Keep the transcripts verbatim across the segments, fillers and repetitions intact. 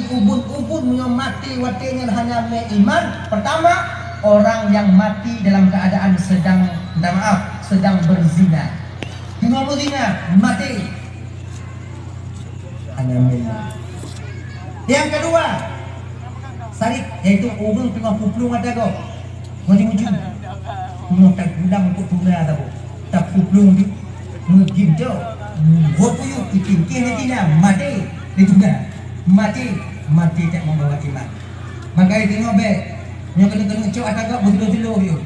Ubun-ubun meunyoe maté watée nyan hana mé iman, pertama, orang yang mati dalam keadaan sedang, minta maaf, sedang berzina. Teungoh berzina, maté. Hana mé iman. Yang kedua, sarik, yaitu ureuëng teungoh peuplueng ata gob. Ngon jimeuju. Nyoe tagulang keu tuna saboh. Tapuplueng di meuginto. Ngon puyuh itingkih di tina, maté di tuna. Maté, maté tak membawa iman. Maka itu nyoe bèk. Nyoe keuneuk-keuneuk cok ata gob beutôi-beutôi yôh.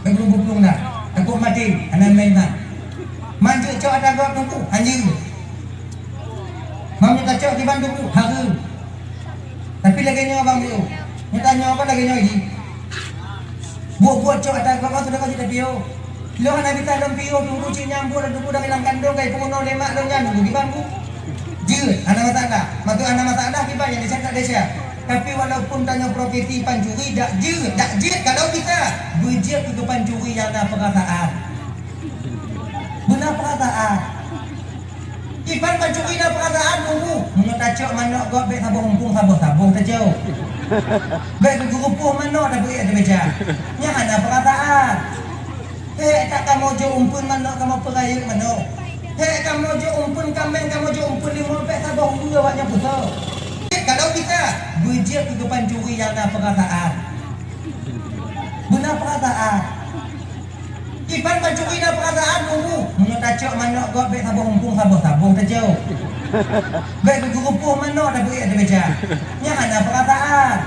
Bèk puplueng-puplueng dah. Takot maté, hana mé iman. Manjeuet cok ata gob teungku, hanjeuet. Mam nyoe tacok kiban teungku, hareuem. Tapi lagèe nyoe bang Bio. Nyoe tanyoe apa lagèe nyoe jih? Buet-buet cok ata gob mah sudah kau cit piôh. Lôn hana bisa lôn piôh teungku cit nyang buet lôn teungku dari lam kandông kai peurunoe lé mak lôn nyan teungku kiban bu. Jeuet, hana masalah. Maksud hana masalah kiban nyang desya tak desya. Tapi walaupun tanyoe profesi pancuri dak jeuet, dak jeuet kalau bisa. Beujeuet keu pancuri nyang na peurasaan. Beuna peurasaan. Iban pancuri na peurasaan teungku. Meunyoe tacok manok gob bèk saboh umpung saboh-saboh tacok. Bèk geugeureupoh manok tabeuet ata meja. Nyan hana peurasaan. Hék, tak kamoe jok umpeuen manok kamoe peurayeuk manok. Hék, kamoe jok umpeuen kaméng kamoe jok umpeuen limong bèk saboh umpung awak nyan putôh. Kalau bisa, beujeuet keu pancuri nyang na peurasaan. Beuna peurasaan. Iban pancuri na peurasaan teungku. Meunyoe tacok manok gob bèk saboh umpung saboh-saboh tacok. Bèk geugeureupoh manok tabeuet ata meja. Nyan hana peurasaan.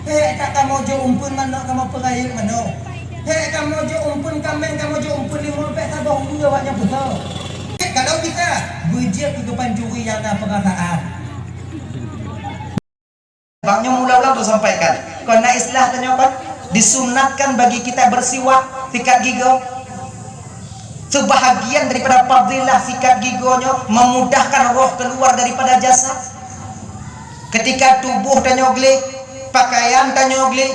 Hék, tak kamoe jok umpeuen manok kamoe peurayeuk manok. Hék, kamoe jok umpeuen kaméng kamoe jok umpeuen limong bèk saboh umpung awak nyan putôh. Hék, kalau bisa, beujeuet keu pancuri nyang na peurasaan. Bang nyoe mula-mula untuk sampaikan. Kon na istilah tanyoe kan, disunatkan bagi kita bersiwak, sikat gigi. Sebahagian daripada fadilah sikat gigi nyoe memudahkan roh keluar daripada jasad. Ketika tuboh tanyoe gleh, pakaian tanyoe gleh,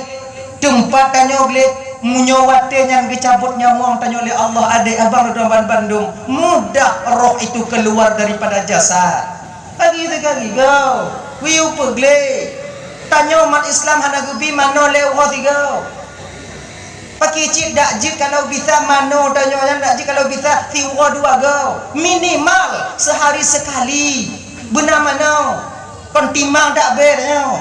teumpat tanyoe gleh, meunyoe watèe nyan geucabot nyawöng tanyoe lé Allah, adék abang droe ban bandum, mudah roh itu keluar daripada jasad. Lagi sikat gigi, wiu peugleh. Tanyoe umat Islam hana geubi manoe lhèe uroe sigoe. Pakri cit dak jeuet kalau bisa manoe tanyoe nyan dak jeuet kalau bisa siuroe dua goe. Minimal sehari sekali. Beuna manoe. Kon timang dak bèe tanyoe.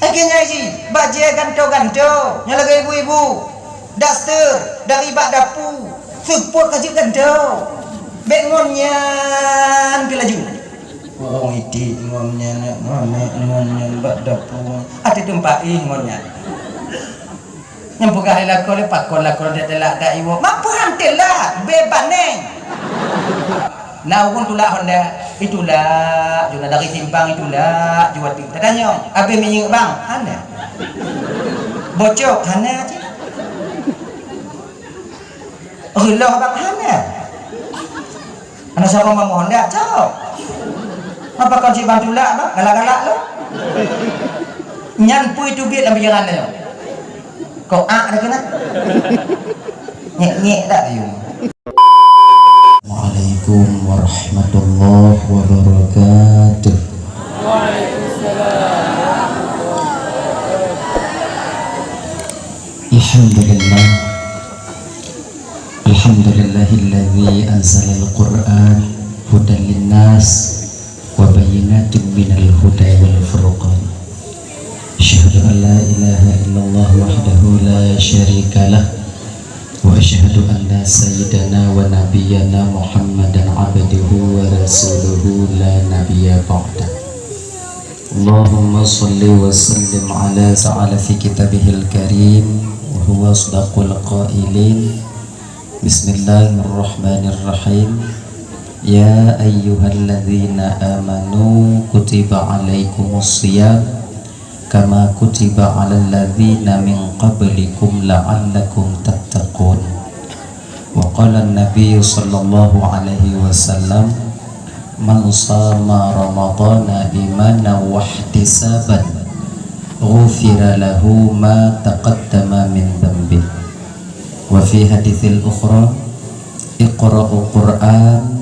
Lagèe nyan jih, bajèe gantoe-gantoe, nyang lagèe ibu-ibu, daster, dari bak dapu, seupôt ka jeuet gantoe. Bèk ngon nyan pih laju. Ureueng iték ngon nyan, ngon nyan, ngon nyan bak dapu. Até teumpat éh ngon nyan. Nyang peugah lé lakoe lé pakon lakoe teulat-teulat dak iwoe. Mak peuhan teulat, bèe baneng. Na ureueng tulak Honda, itulak, ju na dari simpang itulak, ju ateueh. Tatanyong, "Abéh minyeuk bang?" Hana. "Bocok?" Hana cit. "Reuloh bang?" Hana. Hana saboh mamah Honda, cok. Apa kon cit bang tulak bang, galak-galak lom. Nyan peue teubiet lam pikiran nyoe. Kok ak dah keunan? Ngek-ngek dah ayum. Waalaikum warahmatullahi wabarakatuh. Alhamdulillah. Alhamdulillahilladzi anzalal Qur'an hudan linnas wa bayyinatin minal huda wal furqan. Asyhadu an la ilaha illallah wahdahu la syarikalah, wa asyhadu anna sayyidana wa nabiyyana Muhammadan abduhu wa rasuluhu la nabiyya ba'dah. Allahumma shalli wa sallim ala ta'ala fi kitabihil karim, wa huwa asdaqul qailin. Bismillahirrahmanirrahim. Ya ayyuhalladzina amanu kutiba alaikumus siyam kama kutiba alal ladzina min qablikum la'allakum tattaqun. Wa qala an-nabiyyu sallallahu alaihi wasallam, "Man shama ramadhana imanan wahtisaban, ghufira lahu ma taqaddama min dzanbih." Wa fi haditsil ukhra, "Iqra'u Qur'an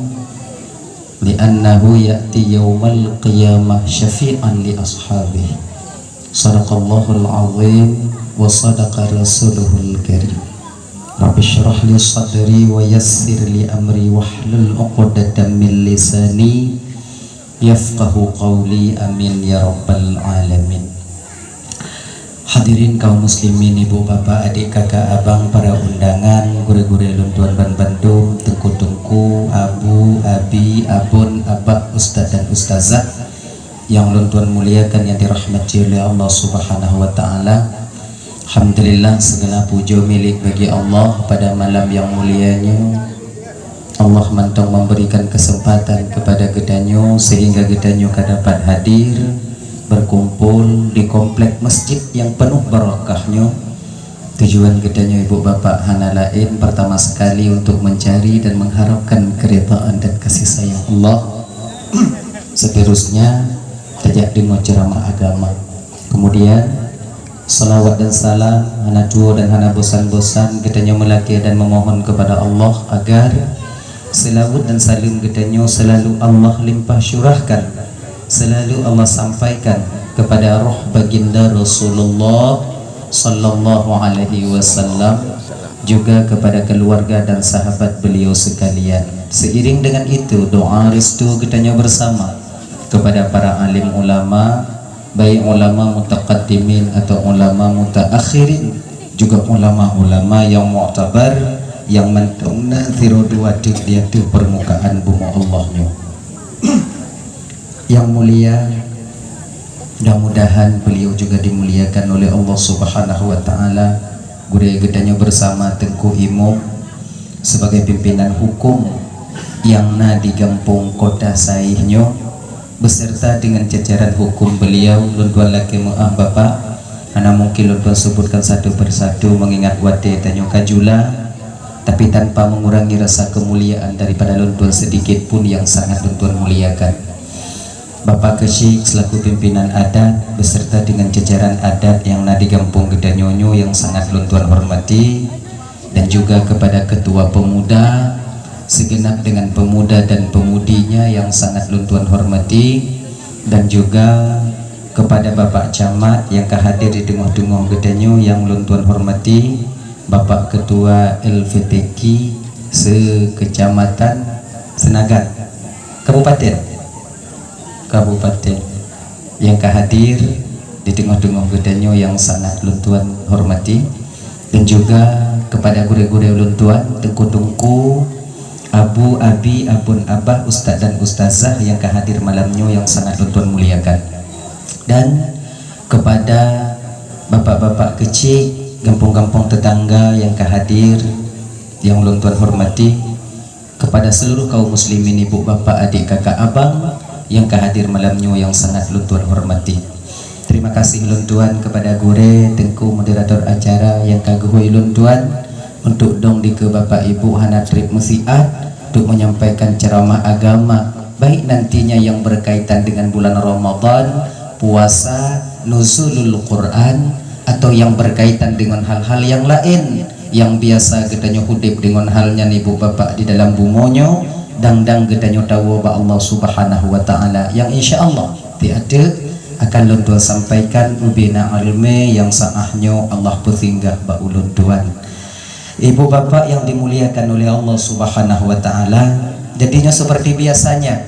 Li'annahu ya'ti yaumal qiyamah syafi'an li ashabihi. Sadaqallahul azim wa sadaqa rasuluhul karim. Rabbi syrah li sadri wa yassir li amri wahlul uqdatam min lisani yafqahu qawli. Amin ya rabbal alamin. Hadirin kaum muslimin, ibu, bapak, adik, kakak, abang, para undangan, gurée-gurée lôn tuan ban bandum, teungku-teungku, abu, abi, abon, abah, ustaz dan ustazah yang lôn tuan muliakan, yang dirahmati oleh Allah Subhanahu wa taala. Alhamdulillah, segala puja milik bagi Allah pada malam yang mulia nyoe. Allah mantong memberikan kesempatan kepada geutanyoe sehingga geutanyoe ka dapat hadir berkumpul di komplek masjid yang penuh barakah nyoe. Tujuan geutanyoe ibu bapak hana laén, pertama sekali untuk mencari dan mengharapkan keridhaan dan kasih sayang Allah. Seterusnya, tajak deungoe ceramah agama. Kemudian, salawat dan salam hana tuwoe dan hana bosan-bosan geutanyoe meulakée dan memohon kepada Allah agar selawat dan salam geutanyoe selalu Allah limpah curahkan, selalu Allah sampaikan kepada roh baginda Rasulullah sallallahu alaihi wasallam, juga kepada keluarga dan sahabat beliau sekalian. Seiring dengan itu, doa restu geutanyoe bersama kepada para alim ulama, baik ulama mutaqaddimin atau ulama mutaakhirin, juga ulama-ulama yang mu'tabar, yang mantong na sidroe dua teuk di ateueh permukaan bumoe Allah nyoe. Yang mulia, mudah-mudahan beliau juga dimuliakan oleh Allah Subhanahu wa taala. Gurée geutanyoe bersama Teungku Imum sebagai pimpinan hukum yang na di Gampông Kota Saih nyoe, beserta dengan jajaran hukum beliau, lôn tuan lakée meu'ah Bapak, hana mungkin lôn tuan sebutkan satu persatu mengingat watée tanyoe ka jula, tapi tanpa mengurangi rasa kemuliaan daripada lôn tuan sedikit pun yang sangat lôn tuan muliakan. Bapak Keuchik selaku pimpinan adat beserta dengan jajaran adat yang na di gampông geutanyoe nyoe yang sangat lôn tuan hormati, dan juga kepada ketua pemuda segenap dengan pemuda dan pemudinya yang sangat lôn tuan hormati, dan juga kepada Bapak Camat yang ka hadir di teungoh-teungoh geutanyoe yang lôn tuan hormati, Bapak Ketua L V T Q se-Kecamatan Senagan, Kabupaten, Kabupaten yang ka hadir di teungoh-teungoh geutanyoe yang sangat lôn tuan hormati, dan juga kepada gurée-gurée lôn tuan, teungku-teungku, abu, abi, abon, abah, ustaz dan ustazah yang ka hadir malam nyoe yang sangat lôn tuan muliakan, dan kepada bapak-bapak keuchik gampông-gampông tetangga yang ka hadir yang lôn tuan hormati, kepada seluruh kaum muslimin, ibu, bapak, adik, kakak, abang yang ka hadir malam nyoe yang sangat lôn tuan hormati. Terima kasih lôn tuan kepada gurée, teungku moderator acara yang ka geuhôi lôn tuan untuk dong dikeue bapak ibu hana treb meusiat untuk menyampaikan ceramah agama, baik nantinya yang berkaitan dengan bulan Ramadan, puasa, nuzulul Quran, atau yang berkaitan dengan hal-hal yang lain yang biasa geutanyoe udeb deungon hal nyan, ibu bapak, di dalam bumoe nyoe, dang-dang geutanyoe tawoe bak Allah Subhanahu wa taala, yang insya Allah di ateueh akan lôn tuan sampaikan ubena ileumé nyang saah nyoe Allah peusinggah bak ulôn tuan. Ibu bapak yang dimuliakan oleh Allah Subhanahu wa taala, jadinyoe seperti biasanya,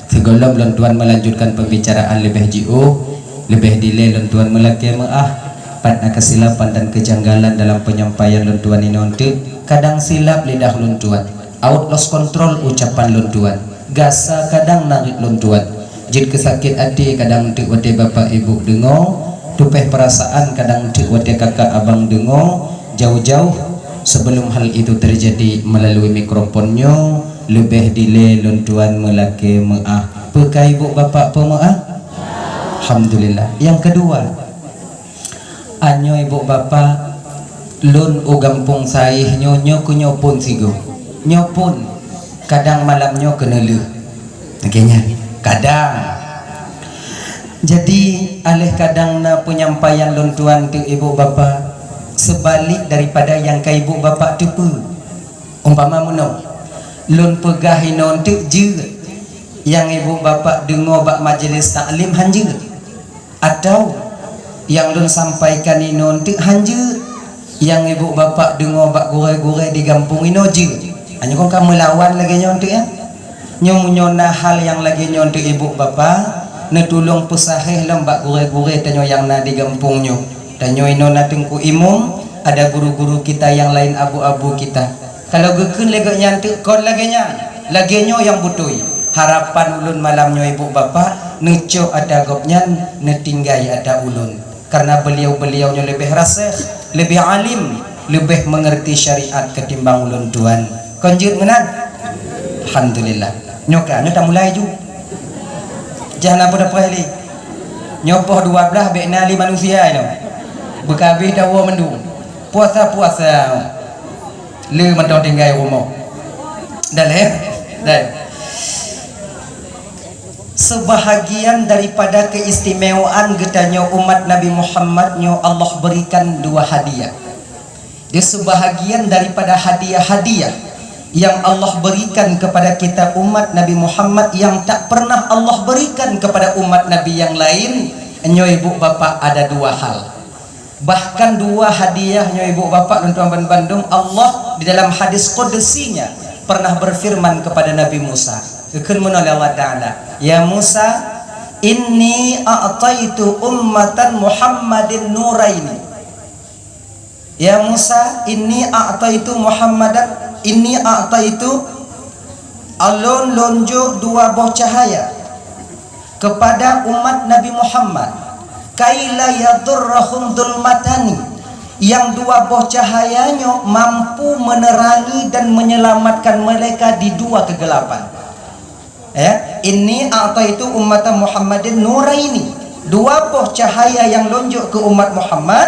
sigohlom lôn tuan melanjutkan pembicaraan leubeh jiôh, leubeh dilée lôn tuan meulakée meu'ah, pat na keusilapan dan kejanggalan dalam penyampaian lôn tuan inoe teuk, kadang silap lidah lôn tuan, out lost control ucapan lôn tuan, gasa kadang na rot lôn tuan, jeuet keu sakét até kadang teuk watée bapak ibu deungoe, tupéh peurasaan kadang teuk watée kakak abang deungoe, jauh-jauh sebelum hal itu terjadi melalui mikrofon nyoe, leubeh dilée lôn tuan meulakée meu'ah. Peu ka ibu bapak peumeu'ah? Alhamdulillah. Nyang keudua, anyoe ibu bapak, lôn u gampông Saih nyoe, nyoe keuh nyoe phon sigoe. Nyoe phon, kadang malam nyoe keuneulheueh. Lagée nyan, kadang. Jadi, aléh kadang na penyampaian lôn tuan teuk ibu bapak, seubalik daripada nyang ka ibu bapak teupeue. Umpama meunoe, lôn peugah inoe teuk jeuet, Nyang ibu bapak deungoe bak majelis taklim hanjeuet, atawa nyang lôn sampaikan inoe teuk hanjeuet, nyang ibu bapak deungoe bak gurée-gurée di gampông inoe jeuet. Hanya kon ka meulawan lagée nyoe teuk, ya. Nyoe meunyoe na hal nyang lagée nyoe teuk ibu bapak, neutulông peusahéh lom bak gurée-gurée tanyoe nyang na di gampông nyoe. Tanyoe inoe na Teungku Imum, ada guru-guru kita nyang laén, abu-abu kita. Kalau geukheun lé geuhnyan teuk kon lagée nyan, lagée nyoe nyang beutôi. Harapan ulôn malam nyoe ibu bapak, neucok ata gobnyan, neutinggai ata ulôn. Karena beliau-beliau nyoe leubeh rasikh, leubeh alim, leubeh mengerti syariat ketimbang ulôn tuan. Kon jeuet meunan? Alhamdulillah. Nyoe ka, nyoe tamulai ju. Jangan apa-apa lé. Nyoe poh dua belas bék na lé manusia inoe. Beukabeh tawoe mandum. Puasa-puasa. Le mantong tinggai rumoh. Dah lé? Dah. Sebahagian daripada keistimewaan geutanyoe umat Nabi Muhammad nyoe Allah berikan dua hadiah. Di sebahagian daripada hadiah-hadiah yang Allah berikan kepada kita umat Nabi Muhammad yang tak pernah Allah berikan kepada umat Nabi yang lain, nyoe ibu bapak ada dua hal. Bahkan dua hadiah nyoe ibu bapak lôn tuan ban-, bandum, Allah di dalam hadis qudsinya pernah berfirman kepada Nabi Musa. Geukheun meunoe lé Allah Taala, "Ya Musa, inni a'taitu ummatan Muhammadin nuraini." "Ya Musa, inni a'taitu Muhammadan, inni a'taitu, ulôn lôn jok dua boh cahaya kepada umat Nabi Muhammad, kaila yadurrahum dhulmatani, yang dua boh cahaya nyoe mampu menerangi dan menyelamatkan mereka di dua kegelapan." Ya, "Inni a'taitu ummata Muhammadin nuraini." Dua boh cahaya nyang lôn jok keu umat Muhammad,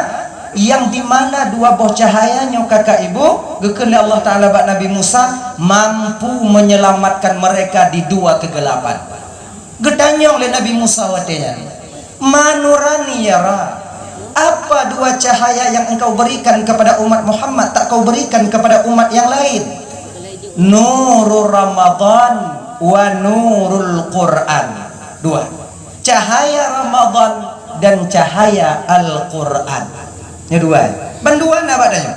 yang di mana dua boh cahaya nyoe kakak ibu, geukheun lé Allah Taala bak Nabi Musa, mampu menyelamatkan mereka di dua kegelapan. Geutanyong lé Nabi Musa watée nyan, "Ma nurani ya Rabb? Apa dua cahaya yang engkau berikan kepada umat Muhammad tak kau berikan kepada umat yang lain?" "Nurur Ramadan wa nurul Quran." Dua. Cahaya Ramadan dan cahaya Al-Quran. Nyoe dua. Bandua na bak tanyoe.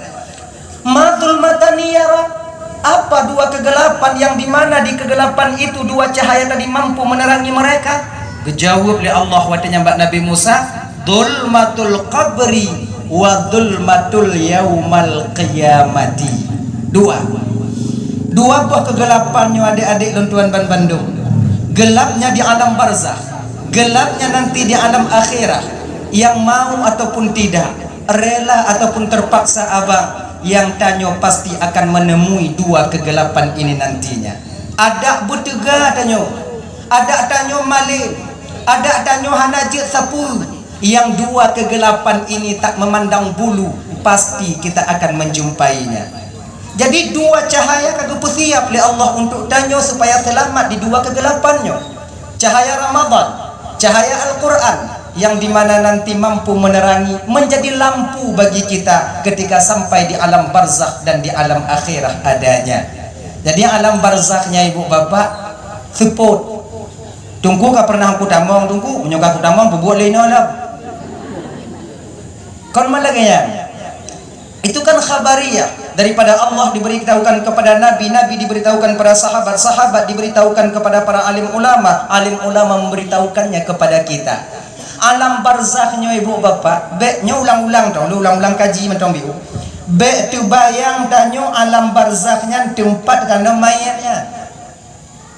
"Ma dhulmatani ya Rabb? Apa dua kegelapan yang di mana di kegelapan itu dua cahaya tadi mampu menerangi mereka?" Geujaweueb lé Allah watée nyan bak Nabi Musa, "Dhulmatul qabri wa dhulmatul yaumal qiyamati." Dua. Dua boh kegelapan nyoe adék-adék lôn tuan ban bandum. Gelapnya di alam barzakh, gelapnya nanti di alam akhirat, yang mau ataupun tidak, rela ataupun terpaksa abang, yang tanyoe pasti akan menemui dua kegelapan ini nantinya. Adak beuteuga tanyoe, adak tanyoe malem, adak tanyoe hana jeuet sapeue, yang dua kegelapan ini tak memandang bulu, pasti kita akan menjumpainya. Jadi dua cahaya ka geupeusiap lé Allah untuk tanyoe supaya seulamat di dua kegelapan nyoe. Cahaya Ramadan, cahaya Al-Quran, yang di mana nanti mampu menerangi, menjadi lampu bagi kita ketika sampai di alam barzakh dan di alam akhirat adanya. Jadi alam barzakh nyan ibu bapak, seupôt. Teungku ka pernah kutamong, Teungku, meunyoe ka kutamong, peubuet lé inoe lom. Kon man lagée nyan. Itu kan khabariyah daripada Allah diberitahukan kepada Nabi, Nabi diberitahukan kepada sahabat, sahabat diberitahukan kepada para alim ulama, alim ulama memberitahukannya kepada kita. Alam barzakh nyoe ibu bapak, bék nyoe ulang-ulang tau, ulang-ulang kaji mantong biu. Bék teubayang tanyoe alam barzakh nyan teumpat keunoe manyét nyan.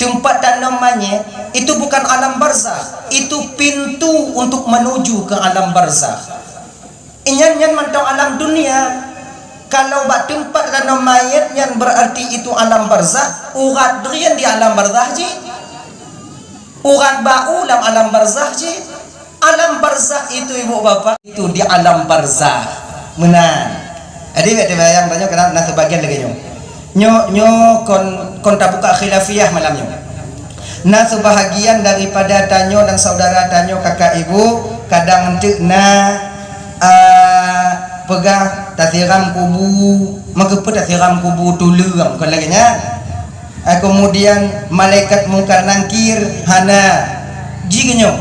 Teumpat tanom manyét, itu bukan alam barzakh, itu pintu untuk menuju ke alam barzakh. Inyan nyan mantong alam dunia. Kalau bak teumpat tanom manyét nyan berarti itu alam barzakh, urat drien di alam barzakh jih. Urat bak u lam alam barzakh jih. Alam barzakh itu, ibu bapak, itu di alam barzakh. Meunan. Jadi, bék teubayang tanyoe keunan na seubagian lagée nyoe. Nyoe, nyoe kon, kon tabuka khilafiyah malam nyoe. Na seubahagian daripada tanyoe dan saudara tanyoe, kakak ibu, kadang teuk na, a, peugah tasiram kubu, meukeupeu tasiram kubu tuleueng, kon lagée nyan. Eh, kemudian malaikat Mungkar Nangkir hana. Jih nyoe.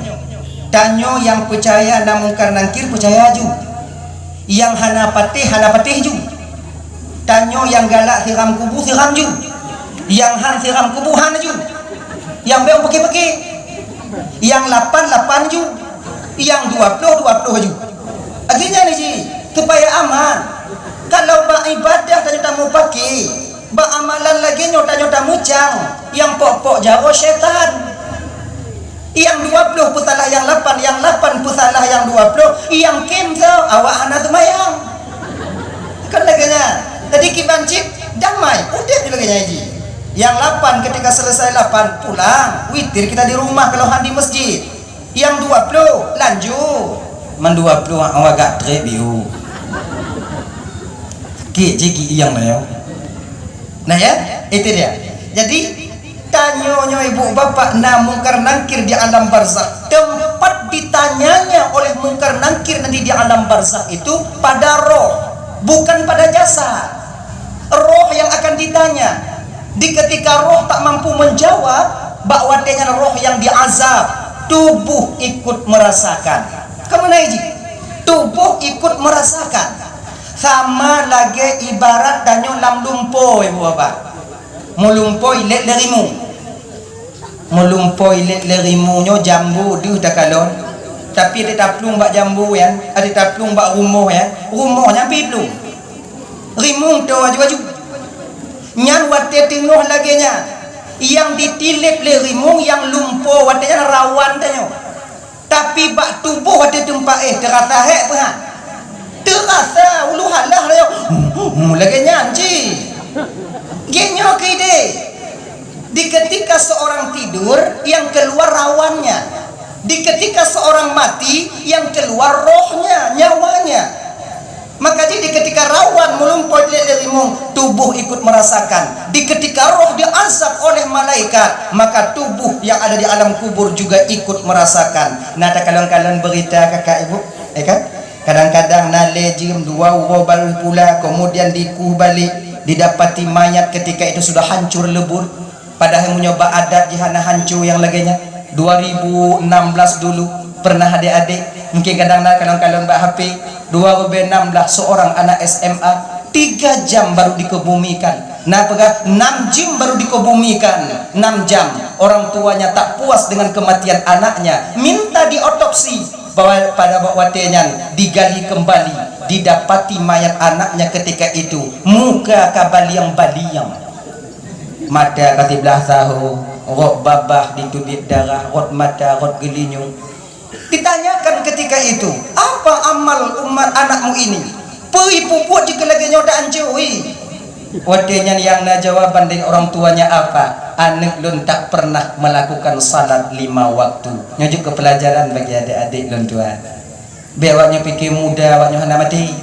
Tanyoe nyang peucaya na Mungkar Nangkir, peucaya ju. Nyang hana patéh, hana patéh ju. Tanyoe nyang galak siram kubu, siram ju. Nyang han siram kubu, han ju. Nyang bék peuké-peuké. Nyang lapan, lapan ju. Nyang dua ploh, dua ploh ju. Akhirnya ni ji, supaya aman. Kalau bak ibadah tanyoe tamupaké, bak amalan lagée nyoe tanyoe tameucang, nyang pok-pok jaroe syaitan. Nyang dua ploh peusalah nyang lapan, nyang lapan peusalah nyang dua ploh, nyang kém soe, awak hana seumayang. Kan lagée nyan. Jadi kiban cit damai, udeb lagée nyan ji. Nyang lapan ketika selesai lapan, pulang, witir kita di rumah kalau han di masjid. Nyang dua ploh, lanjut. Man dua ploh awak gak treb biu. Kik jih kik nyang na yo. Nah ya, itu dia. Jadi, tanyoe nyoe ibu bapak na Mungkar Nangkir di alam barzakh. Tempat ditanyanya oleh Mungkar Nangkir nanti di alam barzakh itu pada roh, bukan pada jasad. Roh yang akan ditanya. Di ketika roh tak mampu menjawab, bak watée nyan roh yang diazab, tubuh ikut merasakan. Kamu naik ji? Tubuh ikut merasakan. Sama lagée ibarat tanyoe lam lumpo, ibu bapak. Meulumpo ilét lé rimueng. Meulumpo ilét lé rimueng nyoe jambu deuh takalon. Tapi ada taplueng bak jambu nyan, ada taplueng bak rumoh nyan, rumoh nyan pih plueng. Rimueng toe aju-aju. Nyan watée teungoh lagée nyan, nyang ditileb lé rimueng nyang lumpo watée nyan rawan tanyoe. Tapi bak tuboh watée teumpat éh teurasa hék peue han? Teurasa ulu halah rayeuk. Lagée nyan cit. Gét nyoe keu idéh. Di ketika seorang tidur, yang keluar rawannya. Di ketika seorang mati, yang keluar rohnya, nyawanya. Maka jadi di ketika rawan meulumpo ilét lé rimueng, tubuh ikut merasakan. Di ketika roh diazab oleh malaikat, maka tubuh yang ada di alam kubur juga ikut merasakan. Nah, takalon-kalon berita kakak ibu, ya kan? Kadang-kadang na lé jeuem dua uroe baru pula, kemudian dikueh balik, didapati mayat ketika itu sudah hancur lebur. Padahai meunyoe bak adat jih hana hanco nyang lagée nyan. Dua ribu enam belas dulu pernah adék-adék, mungkin kadang na kalon-kalon bak H P, dua ribu enam belas seorang anak S M A tiga jam baru dikebumikan. Na peugah enam jam baru dikebumikan, enam jam. Orang tuanya tak puas dengan kematian anaknya, minta diotopsi. Bahwa pada watée nyan digali kembali, didapati mayat anaknya ketika itu muka ka baliang-baliang. Mata ka siblah saho, rot babah diteubiet darah, rot mata, rot geulinyueng. Ditanyakan ketika itu, "Apa amal umat anakmu ini? Peue ipubuet jih keu lagée nyoe ta-ancô, ih?" Watée nyan nyang na jawaban dari orang tuanya apa? "Aneuëk lôn tak pernah melakukan salat lima waktu." Nyoe jeuet keu peulajaran bagi adék-adék lôn tuan. Bék awak nyoe pike muda, awak nyoe hana maté.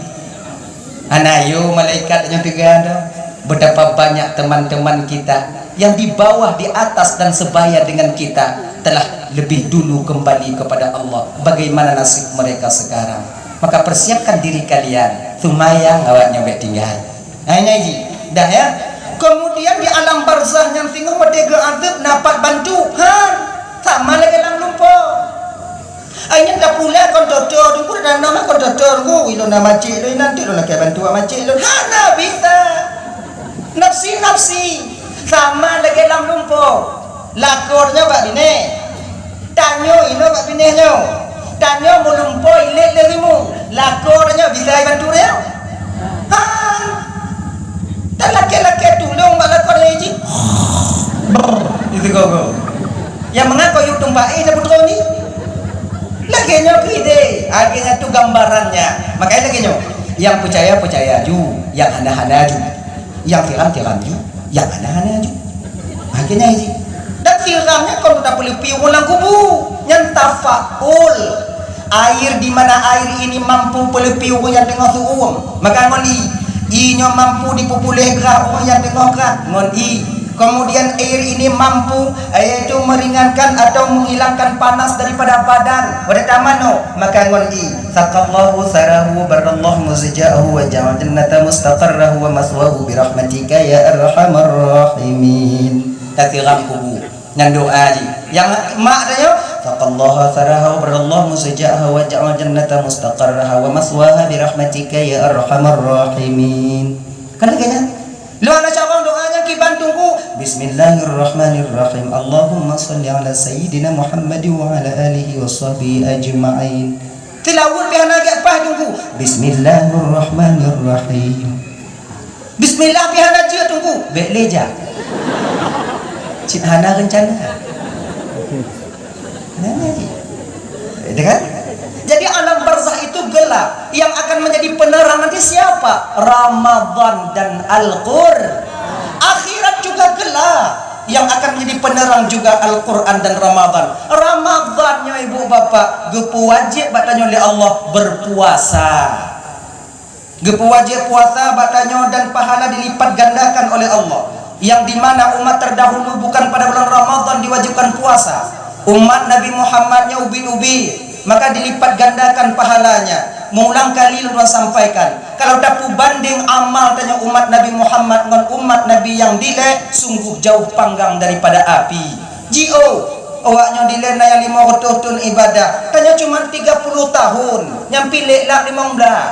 Hana yo malaikat nyoe teuga dah. Betapa banyak teman-teman kita yang di bawah, di atas, dan sebaya dengan kita telah lebih dulu kembali kepada Allah. Bagaimana nasib mereka sekarang? Maka persiapkan diri kalian. Seumayang awak nyoe bék tinggai. Hai ngai ji, dah ya. Kemudian di alam barzah nyang singoh watée geuazab na pat bantu. Han, sama lagée lam lumpo. Ai nyan tapula kon toto, teungku dah nama kon toto, teungku, ilôn na macik lôn, nanti lôn lakée bantu macik lôn. Hana bisa. Nafsi-nafsi. Sama lagée lam lumpo. Lakoe nyoe bak binéh. Tanyoe inoe bak binéh nyoe. Tanyoe meulumpo ilét lé rimueng. Lakoe nyoe bisa ibantu nyoe. Ha. Talakée-lakée tulông bak lakoe nyoe jih. Itu kau, kau. Nyang mangat kau yue tumpah éh na putroe ni. Lagée nyoe keu idéh. Lagée nyan tu gambarannya. Makanya lagée nyoe. Nyang peucaya, peucaya ju. Nyang hana, hana ju. Nyang tiram, tiram ju. Nyang hana, hana ju. Akhirnya iji. Dan tiram nyan kon tapeuleupie ureuëng lam kubu. Nyan tafaul. Air di mana air ini mampu peuleupie ureuëng nyang teungoh suuem. Maka ngon i. I nyoe mampu dipeupuléh grah ureuëng nyang teungoh grah. Ngon i. Kemudian air ini mampu, yaitu meringankan atau menghilangkan panas daripada badan. Pada tamano, maka ngon i. Saqallahu sarahu barallahu muzja'ahu wa ja'al jannata mustaqarrahu wa maswahu birahmatika ya arhamar rahimin. Tasiram kubu. Nyan doa jih. Nyang mak tanyoe, "Saqallaha atsaraha wa barrallahu musajaaha wa ja'al jannata mustaqarraha wa maswaha bi rahmatika ya arhamar rahimin." Kan lagèe nyan? Lôn hana cabang doa nyang kiban Teungku. "Bismillahirrahmanirrahim. Allahumma shalli ala sayyidina Muhammad wa ala alihi wa sahbihi ajma'in." Tilaweuet pih hana gèt paih Teungku. "Bismillahirrahmanirrahim." Bismillah pih hana jeuet Teungku. Bèk lé jak. Cit hana reuncana. Nah, nah. Itu kan? Jadi alam barzakh itu gelap. Yang akan menjadi penerang nanti siapa? Ramadan dan Al-Qur. Akhirat juga gelap. Yang akan menjadi penerang juga Al-Quran dan Ramadan. Ramadan nyoe ibu bapak geupeuwajéb bak tanyoe lé Allah berpuasa. Geupeuwajéb puasa bak tanyoe dan pahala dilipat gandakan oleh Allah. Yang di mana umat terdahulu bukan pada bulan Ramadan diwajibkan puasa. Umat Nabi Muhammad nyoe ubit-ubit, maka dilipat gandakan pahalanya. Meulang kali lôn sampaikan, kalau tapeubandeng amal tanyoe umat Nabi Muhammad ngon umat Nabi nyang dilée, sungguh jauh panggang daripada api. Jiôh, awak nyoe dilée na nyang limong reutôh thon ibadah, tanyoe cuma tiga puluh tahun, nyang pih lé lap limong blaih.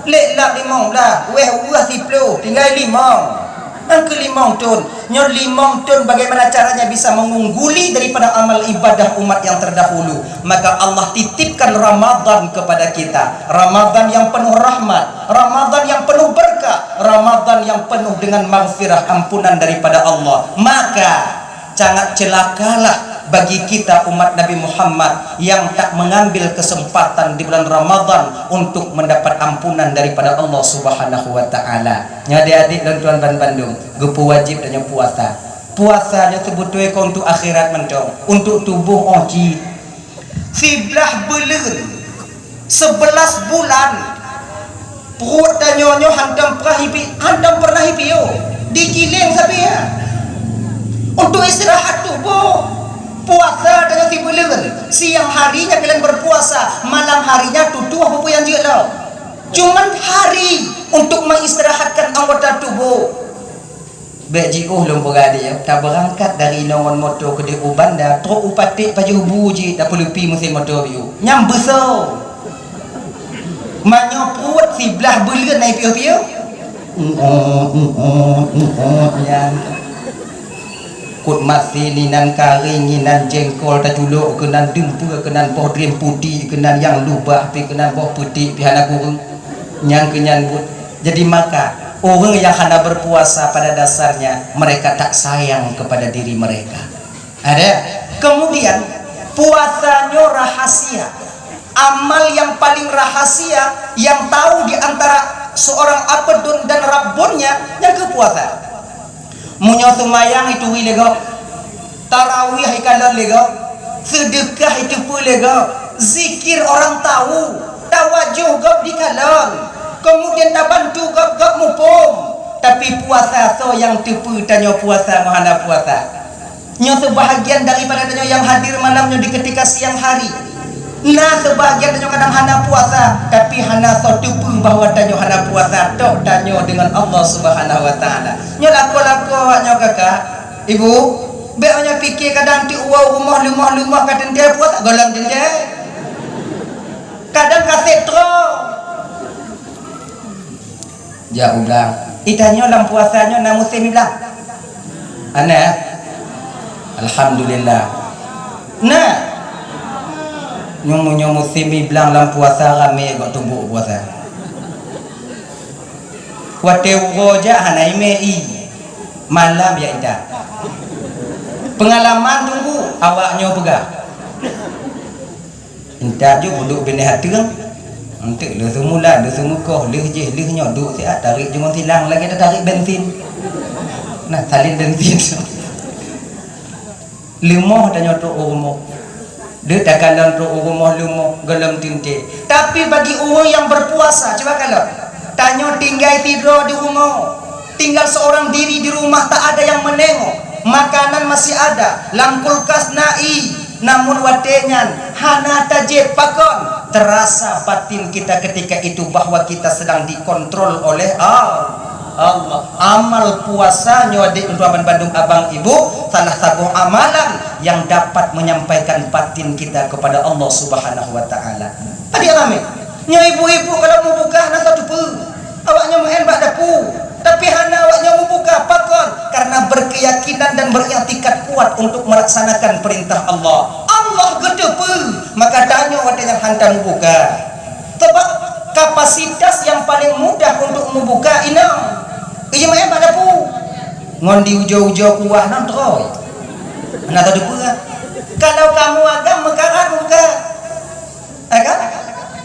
Lé lap limong blaih, wéh weueh siplôh, tinggai limong. Nyang keu limong thon, nyoe limong thon bagaimana caranya bisa mengungguli daripada amal ibadah umat yang terdahulu. Maka Allah titipkan Ramadan kepada kita. Ramadan yang penuh rahmat, Ramadan yang penuh berkah, Ramadan yang penuh dengan maghfirah, ampunan daripada Allah. Maka sangat celakalah bagi kita umat Nabi Muhammad yang tak mengambil kesempatan di bulan Ramadan untuk mendapat ampunan daripada Allah Subhanahu wa taala. Nyoe adik-adik dan tuan ban bandum, geupeuwajéb tanyoe puasa. Puasa nyoe teubeutôi kon untuk akhirat mantong, untuk tuboh 'oh cit. Siblaih buleuen, sebelas bulan, pruet tanyoe nyoe hantom pernah ipi-, hantom pernah ipiôh, digiléng sabe. Untuk istirahat tuboh, puasa tanyoe sibuleuen, siang harinya kalian berpuasa, malam harinya tutoe peue-peue nyang jeuet lom. Cuman hari untuk mengistirahatkan anggota tubuh. Bèk jiôh lôn peugah di, tabeurangkat dari inoe ngon moto keudéh u banda, trok u Paték pajoh bu jih, tapeuleupi meusén moto biôh. Nyang beusoe. Meunyoe pruet siblaih buleuen na ipiôh-piôh. Nyan. Kut masin inan karéng, inan jengkol taculok keunan dumpeue, keunan boh drien putéh, keunan nyang lubah pih, keunan boh peuték pih hana kureueng. Nyang keu nyan buet. Jadi maka, ureuëng yang hana berpuasa pada dasarnya, mereka tak sayang kepada diri mereka. Ada. Kemudian, puasa nyoe rahasia. Amal yang paling rahasia, yang tahu di antara seorang abdun dan Rabbunnya, nyang keu puasa. Meunyoe seumayang ituri lé gob, tarawih ikalon lé gob, seudeukah iteupeue lé gob, zikir orang tahu, tawajoh gob dikalon, kemudian tabantu gob, gob muphom. Tapi puasa soe nyang teupeue tanyoe puasa ngon hana puasa? Nyoe seubahagian daripada tanyoe nyang hadir malam nyoe di ketika siang hari. Na seubahagian tanyoe kadang hana puasa, tapi hana soe teupeue bahwa tanyoe hana puasa, tok tanyoe deungon Allah Subhanahu wa Taala. Nyoe lakoe-lakoe awak nyoe kakak, ibu, bék awak nyoe pike kadang teuk woe rumoh leumoh-leumoh ka teuntée puasa, gohlom teuntée. Kadang ka sép troe. Jak u blang. Itanyoe lam puasa nyoe na musém i blang? Hana? Alhamdulillah. Na? Nyoe, nyoe musém i blang lam puasa ramé gok tuboh puasa. Watée uroe jak hana imé i. Malam jak intat. Peungalaman Teungku, awak nyoe peugah. Intat ju peuduek binéh ateueng. Enteuk lheueh seumulan, lheueh seumeukoh, lheueh jih, lheueh nyoe, duek siat, tarék jeuet ngon silang lagée tatarék bensin. Nah, salin bensin. Leumoh tanyoe trok u rumoh. Deuek takalon trok u rumoh leumoh, gohlom teuntée. Tapi bagi ureuëng nyang berpuasa, cuba kalon. Tanyoe tinggai sidroe di rumoh. Tinggal seorang diri di rumah, tak ada yang menengok. Makanan masih ada, lam kulkas na ie. Namun watée nyan hana tajieb pakon. Terasa batin kita ketika itu bahwa kita sedang dikontrol oleh Allah. Allah. Amal puasa nyoe, adik, untuk abang bandum, abang ibu, salah saboh amalan yang dapat menyampaikan batin kita kepada Allah Subhanahu wa Ta'ala. Adik ramé, nyoe ibu-ibu kalau meubuka hana teupeue, awak nyoe meu'en bak dapu, tapi hana awak nyoe meubuka. Pakon? Karena berkeyakinan dan beriktikad kuat untuk melaksanakan perintah Allah. Allah geuteupeue, maka tanyoe watée nyan hantom meubuka. Sebab kapasitas nyang paleng mudah untuk meubuka inong. Ijeuet meu'en bak dapu. Ngon di ujoe-ujoe kuah nang trôi. Hana teupeue. Kalau kamoe agam meukarat meubuka. Ya kan?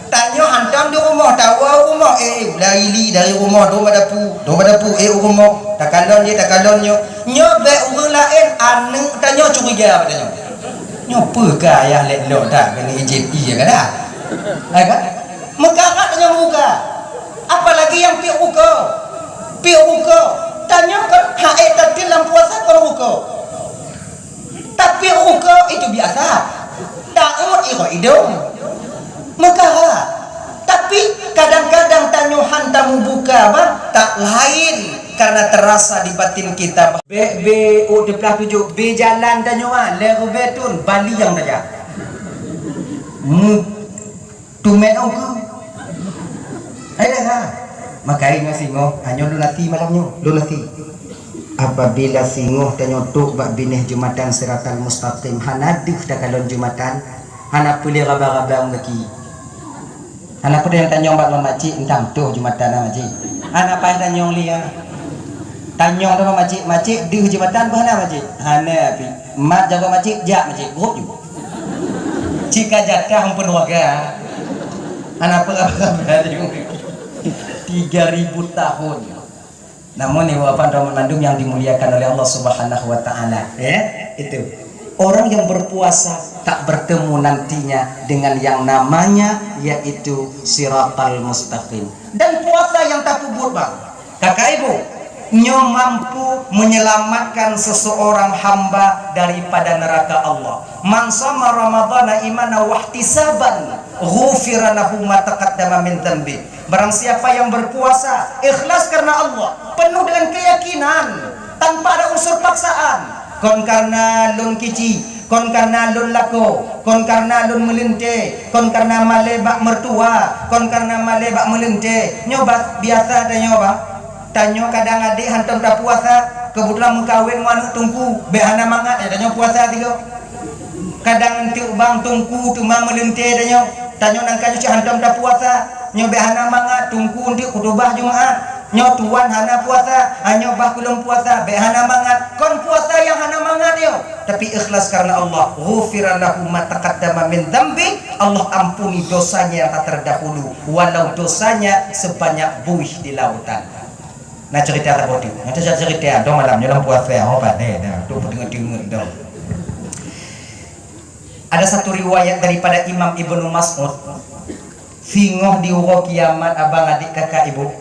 Tanyoe hantom di rumoh, tawoe u rumoh, eh, eh, ulai li dari rumoh, dong bak dapu, dong bak dapu, eh, u rumoh. Takalon jih, takalon nyoe. Nyoe bék ureuëng laén, aneuëk tanyoe curiga bak tanyoe. Nyoe peue keu ayah lé lôn dah keuneuk ijép ie ka dah? Hai kan? Meukarat tanyoe meubuka. Apalagi nyang piep ruko. Piep ruko. Tanyoe kon hak ék tatil lam puasa kon ruko. Tapi ruko itu biasa. Taôt iro idong. Meukarat. Tapi kadang-kadang tanyoe han tameubuka bah, tak lain karena terasa di batin kita bah. Bék, bék, oh, teuplah tujoh, bék jalan tanyoe, ah, lhée ribée thon, bali nyang tajak. Mu-, tumet ongkeu. Hai dah, ha. Maka ingat singoh, hanyoe lôn até malam nyoe, lôn até. Apabila singoh tanyoe trok bak binéh jeumatan Siratal Mustaqim, hana deuh takalon jeumatan, hana peulé raba-raba gaki. Hana peudeh tanyong bak makcik, entang toh jeumatan na makcik. Hana payah tanyong lé, ha. Tanyong teuma makcik, "Makcik, deuh jeumatan bah na makcik?" "Hana, Pi." "Mat jaga makcik, jak makcik." Grup ju. Cika jatah peunuaga. Hana peue. Tiga ribu tahun. Namun, ibu bapak dan teman-teman yang dimuliakan oleh Allah Subhanahu wa Ta'ala, ya, itu. Orang yang berpuasa tak bertemu nantinya dengan yang namanya, yaitu Siratal Mustaqim. Dan puasa yang tapeubuet, bang, kakak ibu, nyoe mampu menyelamatkan seseorang hamba daripada neraka Allah. "Man shama Ramadhana imanan wahtisaban, ghufira lahu ma taqaddama min dzanbi." Barang siapa yang berpuasa ikhlas karena Allah, penuh dengan keyakinan, tanpa ada unsur paksaan, kon karena lôn kici, kon karena lôn lakoe, kon karena lôn meuleuntée, kon karena malée bak mertua, kon karena malée bak meuleuntée, nyoe bah biasa tanyoe bah. Tanyoe kadang adik hantom tapuasa, keubeutulan meukawen ngon aneuk teungku, bék hana mangat, ya, tanyoe puasa sigoe. Kadang eunteuk bang teungku teuma meuleuntée tanyoe, tanyoe nangka nyoe cit hantom tapuasa, nyoe bék hana mangat, teungku eunteuk khutubah Jumat, nyoe tuan hana puasa, ha, nyoe bah keu lôn puasa, bék hana mangat. Kon puasa nyang hana mangat nyoe, tapi ikhlas karena Allah. Ghufira lahu ma taqaddama min dzanbi, Allah ampuni dosanya yang telah terdahulu, walau dosanya sebanyak buih di lautan. Na cerita saboh teuk. Na cerita, cerita, dong malam nyoe lam puasa, ho pandai dah. Tu peuteungeut-teungeut dong. Ada satu riwayat daripada Imam Ibnu Mas'ud, singoh di uroe kiamat, abang, adik, kakak, ibu,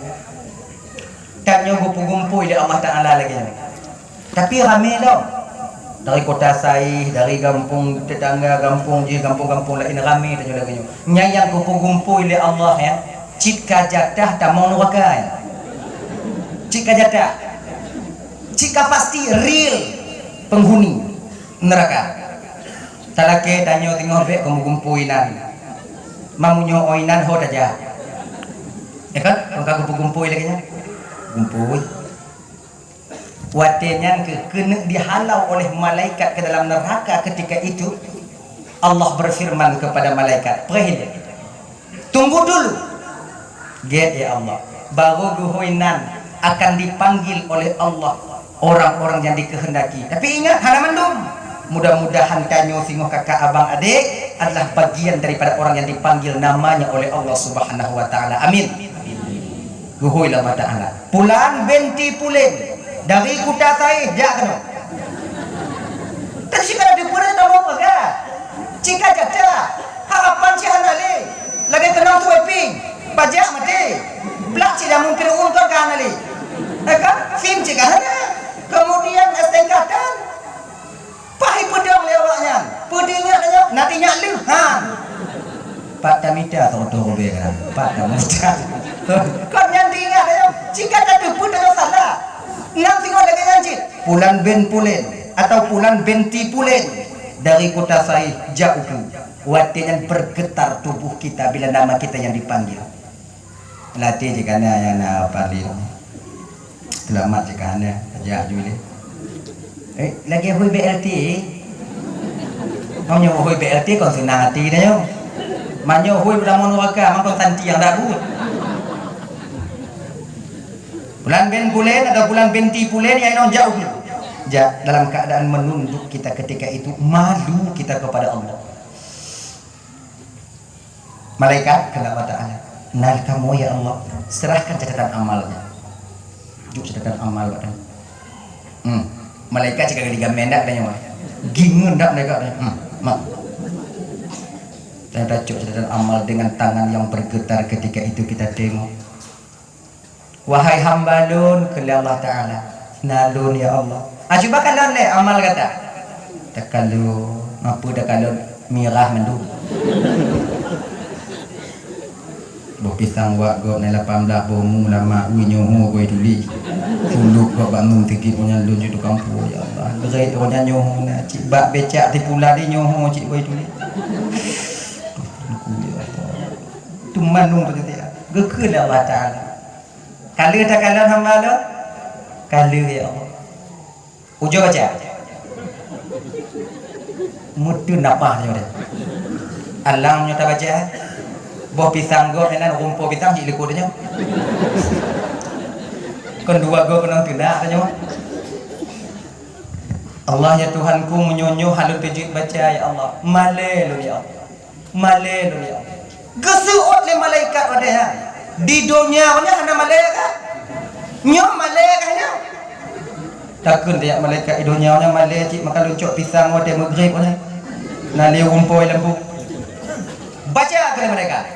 tanyoe geupeugumpôi lé Allah Taala lagée nyoe. Tapi ramé lom. Dari Kota Saih, dari gampông tetangga, gampông jih, gampông-gampông laén, ramé tanyoe lagée nyoe. Nyan nyang geupeugumpôi lé Allah, ya, cit ka jatah tamong nuraka, ya. Cit ka jatah. Cit ka pasti real penghuni neraka. Talakée tanyoe teungoh bék keu meugumpôi inan. Meunyoe inan ho tajak. Ya kan? Kon ka geupeugumpôi lagée nyan. Gumpôi. Watée nyan keuh keuneuk dihalau oleh malaikat ke dalam neraka ketika itu, Allah berfirman kepada malaikat, "Preh ilée, tunggu dulu." Gét, ya Allah. Baru geuhôi nan akan dipanggil oleh Allah orang-orang yang dikehendaki. Tapi ingat, hana mandum. Mudah-mudahan tanyoe singoh kakak abang adek adalah bagian daripada orang yang dipanggil namanya oleh Allah Subhanahu wa Ta'ala. Amin. Geuhôi lé Allah Taala. Pulan binti Pulen dari Kuta Saih jak keunoe. Tapi cit ka na teupeue tamong peugah. Cit ka jatah. Harapan cit hana lé. Lagée keunong tuwai ping. Pajak maté. Plak cit dah mungkin un kon ka hana lé. Eh kan? Sim cit ka hana. Kemudian S T N K tan. Paih peudong lé awak nyan. Peudeuh ingat tanyoe, na teuingat lheueh. Ha. Pat tamita tho-tho rubée kan. Pat tamita. Kon nyan teuingat tanyoe. Cit ka tateupeue tanyoe salah. Nam singoh lagée nyan cit, Pulan bin Pulen atau Pulan binti Pulen dari kota Saih jak ukeue. Watée nyan bergetar tubuh kita bila nama kita yang dipanggil. Latih jih kana nyang na paling. Selamat jih kana, jak ju lé. Eh, lagée hui B L T. Meunyoe hui B L T kon seunang até tanyoe. Meunyoe hui beudamong nuraka, mangkon santi nyang dak buet. Pulan bin Pulen atau Pulan binti Pulen nyang inong jak ukeue. Jak dalam keadaan menunduk kita ketika itu, malu kita kepada Allah. Malaikat kheun Allah Taala, "Na kamoe ya Allah, serahkan catatan amalnya." Juk catatan amal bak tanyoe. Hmm. Malaikat cit ka geuligamen dak tanyoe. Gingeun dak malaikat tanyoe. Hmm. Mak. Ternyata cok catatan amal dengan tangan yang bergetar ketika itu kita tengok. "Wahai hamba lôn," kheun lé Allah Taala. "Na lôn, ya Allah." "Ah, cuba kalon lé amal gata." Takalon, apa takalon, mirah mandum. Boh pisang wak gob na lapan blah boh mu lama ui nyoho goi tuli. Sulup gob bangun tigit, oh nyan lôn jeuet tukang pue, ya Allah. Gret, oh nyan nyoho na cit bak becak tipula di nyoho cit goi tuli. Teungku, ya Allah. Itu mandum tu kata, geukheun lé Allah Taala. Ka lheueh takalon hamba lôn? Ka lheueh, ya Allah. Ujoe baca. Meuteun nafah nyoe deh. Alang nyoe tabaca. Boh pisang gob nyan, rumpok pisang cit likot nyoe. Kon dua gob keunong teunak nyoe. Allah ya Tuhanku, meunyoe nyoe hana lôn teujeuet baca, ya Allah. Malée lôn, ya Allah. Malée lôn, ya Allah. Geuseuôt lé malaikat watée nyan. Di donya nyoe hana malée ka? Nyoe malée ka nyoe? Takheun tajak malaikat di donya nyoe malée cit maka lôn cok pisang watée meugreb nyoe. Na lé rumpoi lampu. Baca keu malaikat.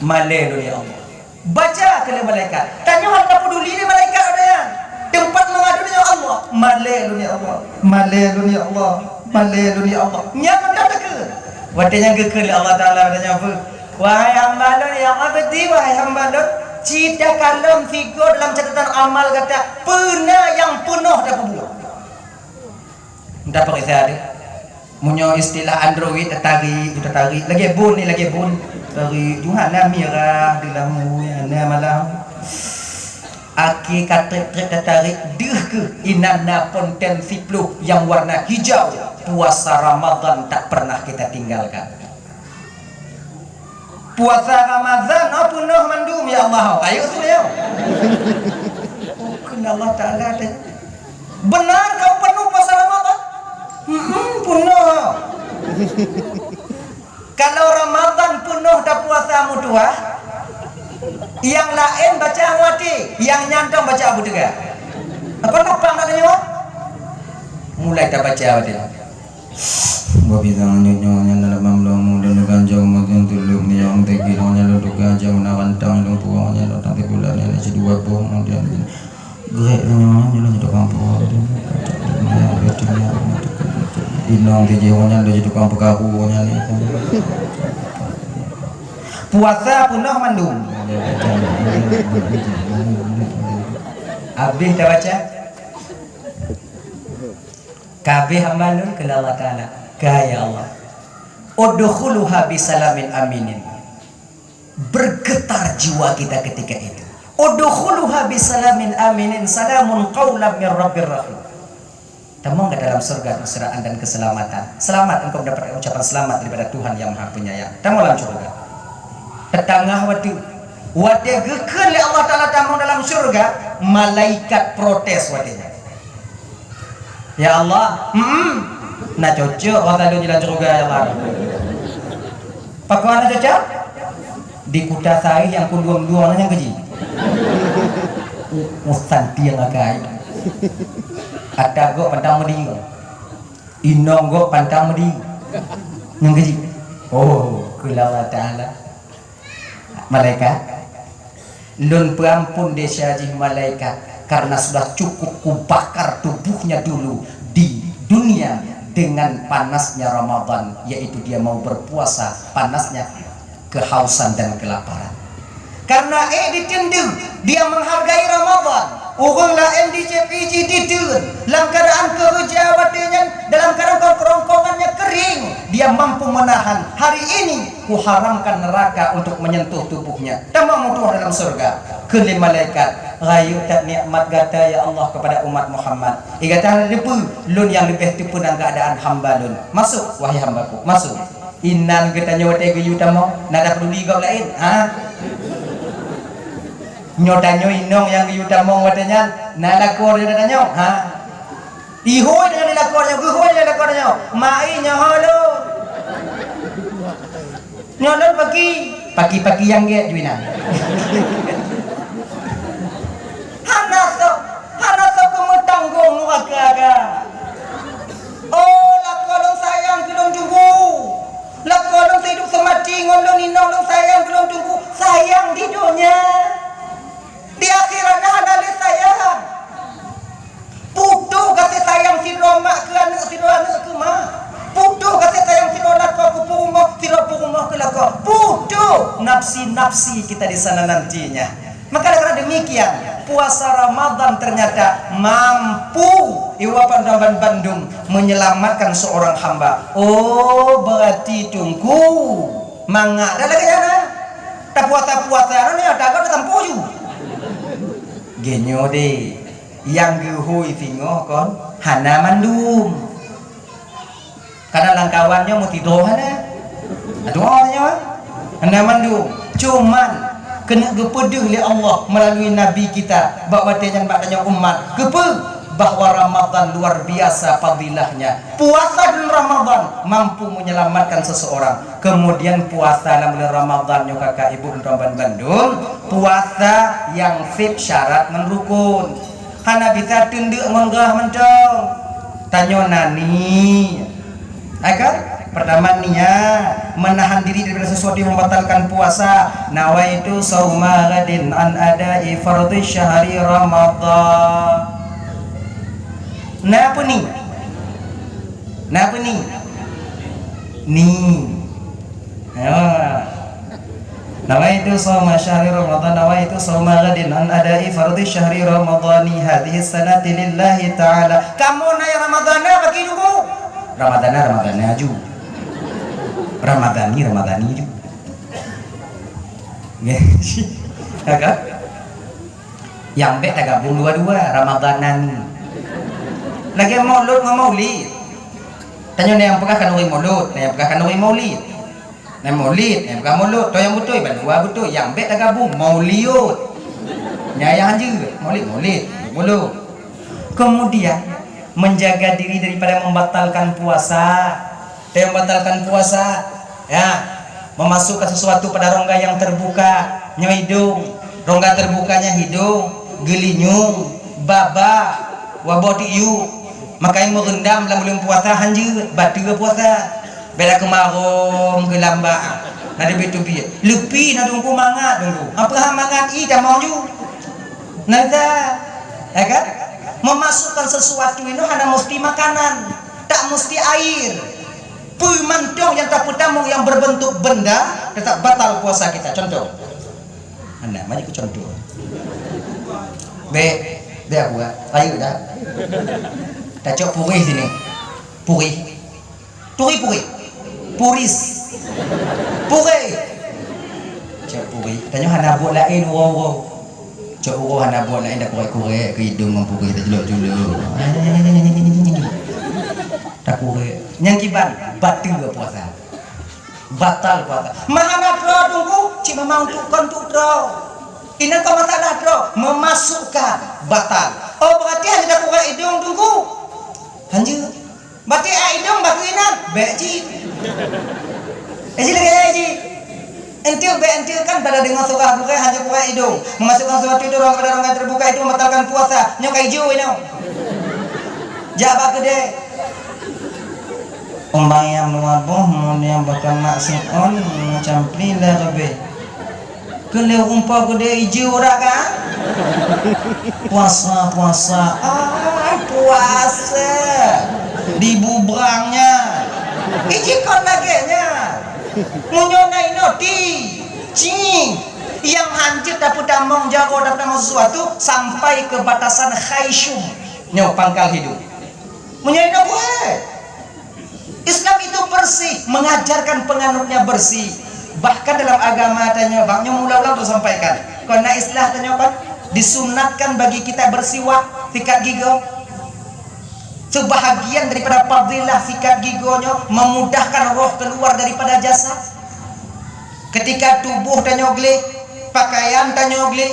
Malée lôn, ya Allah. Baca keu lé malaikat. Tanyoe hana peduli lé malaikat ada nyan. Teumpat mengadu nyoe Allah. Malée lôn ya Allah. Malée lôn ya Allah. Malée lôn ya Allah. Nyan mantong takheun. Watée nyan geukheun lé Allah Taala watée nyan peue? Wahai hamba lôn nyang abdi, wahai hamba lôn, ci takalon sigoe dalam catatan amal gata peue na nyang peunoh tapeubuet. Tapeuriksa deh. Meunyoe istilah Android, tatarik, tatarik. Lagée bun ni, lagée bun. Tarik. Ju hana mirah, dilamui, hana malam. Akhé ka treb-treb tatarik, deuh keuh inan na ponten siploh nyang warna hijau. Puasa Ramadan tak pernah kita tinggalkan. Puasa Ramadan, oh, peunoh mandum, ya Allah. Ayo, tu, ya. Oh, kheun Allah Taala teh. Benar kau penuh puasa Ramadan? Hmm, peunoh. Kalau Ramadan peunoh dah puasa meutuah, yang lain baca awati, yang nyantong baca Abu Tega. Apa lapang nak tanya? Mulai dah baca awati. Boh pisang nyoe nyoe nyan dalam mamlomu dan ganjong magang tuluk ni yang tegi nyoe nyan lôn tukang jam na rantang lôn puang nyan lôn tang tikulan nyan si dua boh kemudian grek nyoe nyan lôn tukang puang. Inong tiji nyoe nyan lôn tukang pekaru nyan ni. Puasa peunoh mandum. Habis dah baca? Kabeh hamba lôn keu Allah Taala. Ka, ya Allah. Udkhuluha bisalamin aminin. Bergetar jiwa kita ketika itu. Udkhuluha bisalamin aminin, salamun qaulam mir rabbir rahim. Tamong ke dalam surga keuseuraan dan keselamatan. Selamat, engkau mendapatkan ucapan selamat daripada Tuhan yang Maha Penyayang. Tamong dalam surga. Teutangah watée, watée geukheun lé Allah Taala tamong dalam syurga, malaikat protes watée nyan. Ya Allah, hmm, na cocok rasa lôn jilan syurga, ya Allah. Pakon na cocok? Di kuta Saih nyang kulueng dua nyang keji. Usan tiang akai. Ata gok pantang medi. Inong gok pantang medi. Nyang keji. Oh, keu Allah Taala. Malaikat, lôn peuampun desya jih malaikat, karena sudah cukup kubakar tubuhnya dulu di dunia dengan panasnya Ramadan, yaitu dia mau berpuasa, panasnya kehausan dan kelaparan. Karena ék diteuntèe dia menghargai Ramadan, Ureuëng laén di C P J diteun, lam keuadaan keureuja watée nyan, dalam keuadaan rongkongan nyang kering, dia mampu menahan. Hari ini kuharamkan neraka untuk menyentuh tubuhnya. Tamong meutuah dalam syurga. Kheun lé malaikat, "Rayeuk that nikmat gata, ya Allah, kepada umat Muhammad." Eh, gata hana teupeue, lôn nyang leubeh teupeue nan keuadaan hamba lôn. Masuk, wahai hambaku, masuk. Inan geutanyoe watée geuyue tamong, na tapeduli gob laén, ha? Nyoe tanyoe inong nyang geuyue tamong watée nyan, na lakoe nyoe tanyoe, ha? Ihôi deungon lakoe nyoe, geuhôi deungon lakoe nyoe. Mai nyoe ho lôn. Nyoe lôn paki, paki-paki nyang gét ju inan. Hana soe, hana soe keumeutanggong nuraka ka. Oh, lakoe lôn sayang keu lôn teungku. Lakoe lôn seuhidup seumati ngon lôn inong lôn sayang keu lôn teungku. Sayang di donya. Di akhirat na hana lé sayang. Putôh gaséh sayang sidroe mak keu aneuëk, sidroe aneuëk keu mak. Putôh gaséh sayang sidroe lakoe keu peurumoh, sidroe peurumoh keu lakoe. Putôh nafsi-nafsi kita di sana nantinya. Maka karena demikian, puasa Ramadan ternyata mampu iwapan dan bandum menyelamatkan seorang hamba. Oh, berarti teungku mangat dah lagée nyan. Tapuasa-puasa nyoe tagot tatampu ju. Geunyoe deh, nyang geuhôi singoh kon hana mandum. Kadang lam kawan nyoe meusidroe hana. Dua nyoe hana mandum. Cuman keuneuk geupeudeuh lé Allah melalui Nabi kita bak watée nyan bak tanyoe umat. Keupeue? Bahwa Ramadan luar biasa fadilahnya. Puasa di Ramadan mampu menyelamatkan seseorang. Kemudian puasa lam bulan Ramadan nyoe kakak ibu dan bandum, puasa nyang sép syarat ngon rukun. Hana bisa teundeuk ngon gah mantong. Tanyoe na ni. Hai kan? Pertama niat, menahan diri daripada sesuatu yang membatalkan puasa. Nawaitu sauma ghadin an adai fardhi syahri Ramadan. Na apa ni? Na apa ni? Ni. Ha. Nawaitu shauma syahri Ramadan, nawaitu shauma ghadin an adai fardhi syahri Ramadani hadhihi sanati lillahi ta'ala. Kamoe na nyang Ramadana bagi dulu. Ramadana, Ramadana ju. Ramadani, Ramadani ju. Ya kan? Nyang bék tagabong dua-dua, Ramadanan. Lagée Maulud ngon Maulid. Tanyoe na nyang peugah khanuri Maulud, na nyang peugah khanuri Maulid. Na Maulid, na nyang peugah Maulud. Toh nyang beutôi, bandua beutôi. Nyang bék tagabong, Mauliud. Nyan nyang hanjeuet. Maulid, Maulid. Maulud. Kemudian, menjaga diri daripada membatalkan puasa. Teu membatalkan puasa, ya, memasukkan sesuatu pada rongga yang terbuka, nyoe hidung, rongga terbukanya hidung, geulinyueng, baba, waboh tiyu, makai meurendam lam buleuen puasa hanjeuet, bateue puasa. Beda keumarong geulamba, na teubiet-teubiet. Leupie na teungku mangat teungku. Apa hak mangat i tamong ju. Nada, ya kan? Memasukkan sesuatu itu hana mesti makanan, tak mesti air. Peue mantong nyang tapeutamong nyang berbentuk benda, tetap batal puasa kita. Contoh. Anak, mari ku contoh. Bek, bek aku, ah. Rayu dah. Tacok purih sini. Purih. Turi purih. Puris. Purih. Cok purih. Tanyoe hana buet laén uroe-uroe. Cok uroe hana buet laén dak kurek-kurek keu idong ngon purih dak julok-julok. Takurek. Nyang kiban bateue puasa. Batal puasa. Meuhana droe teungku, cit memang untuk kon untuk droe. Inan kon masalah droe, memasukkan batal. Oh, berarti hana takurek idong teungku. Hanjeuet. Berarti ai idong bak inan, bék cit. Eh, cit lagée nyan cit. Enteuk bék enteuk kan pada deungoe surah gurée hana kurek idong. Memasukkan sesuatu itu ruang kepada ruang yang terbuka itu membatalkan puasa. Nyoe ka ijo nyoe. Jak bak keudè. Umbang nyang meulaboh, mun nyang beukan mak siôn, macam pli lé leubeh. Keu lheueh umpa keudè iju dak ka? Puasa, puasa, ah, puasa. Dibubrangnya. Iji kon lagée nyan. Meunyoe na inoti, cing. Nyang Anjeuet tapeutamong jaroe, tapeutamong sesuatu sampai ke batasan khaisyum. Nyoe pangkal hidung. Meunyoe inong buet. Islam itu bersih, mengajarkan penganutnya bersih. Bahkan dalam agama tanyoe, bak nyoe mula-mula untuk sampaikan. Kon na istilah tanyoe kon, disunatkan bagi kita bersiwak, sikat gigoe. Sebahagian daripada fadilah sikat gigoe nyoe memudahkan roh keluar daripada jasad. Ketika tuboh tanyoe gleh, pakaian tanyoe gleh,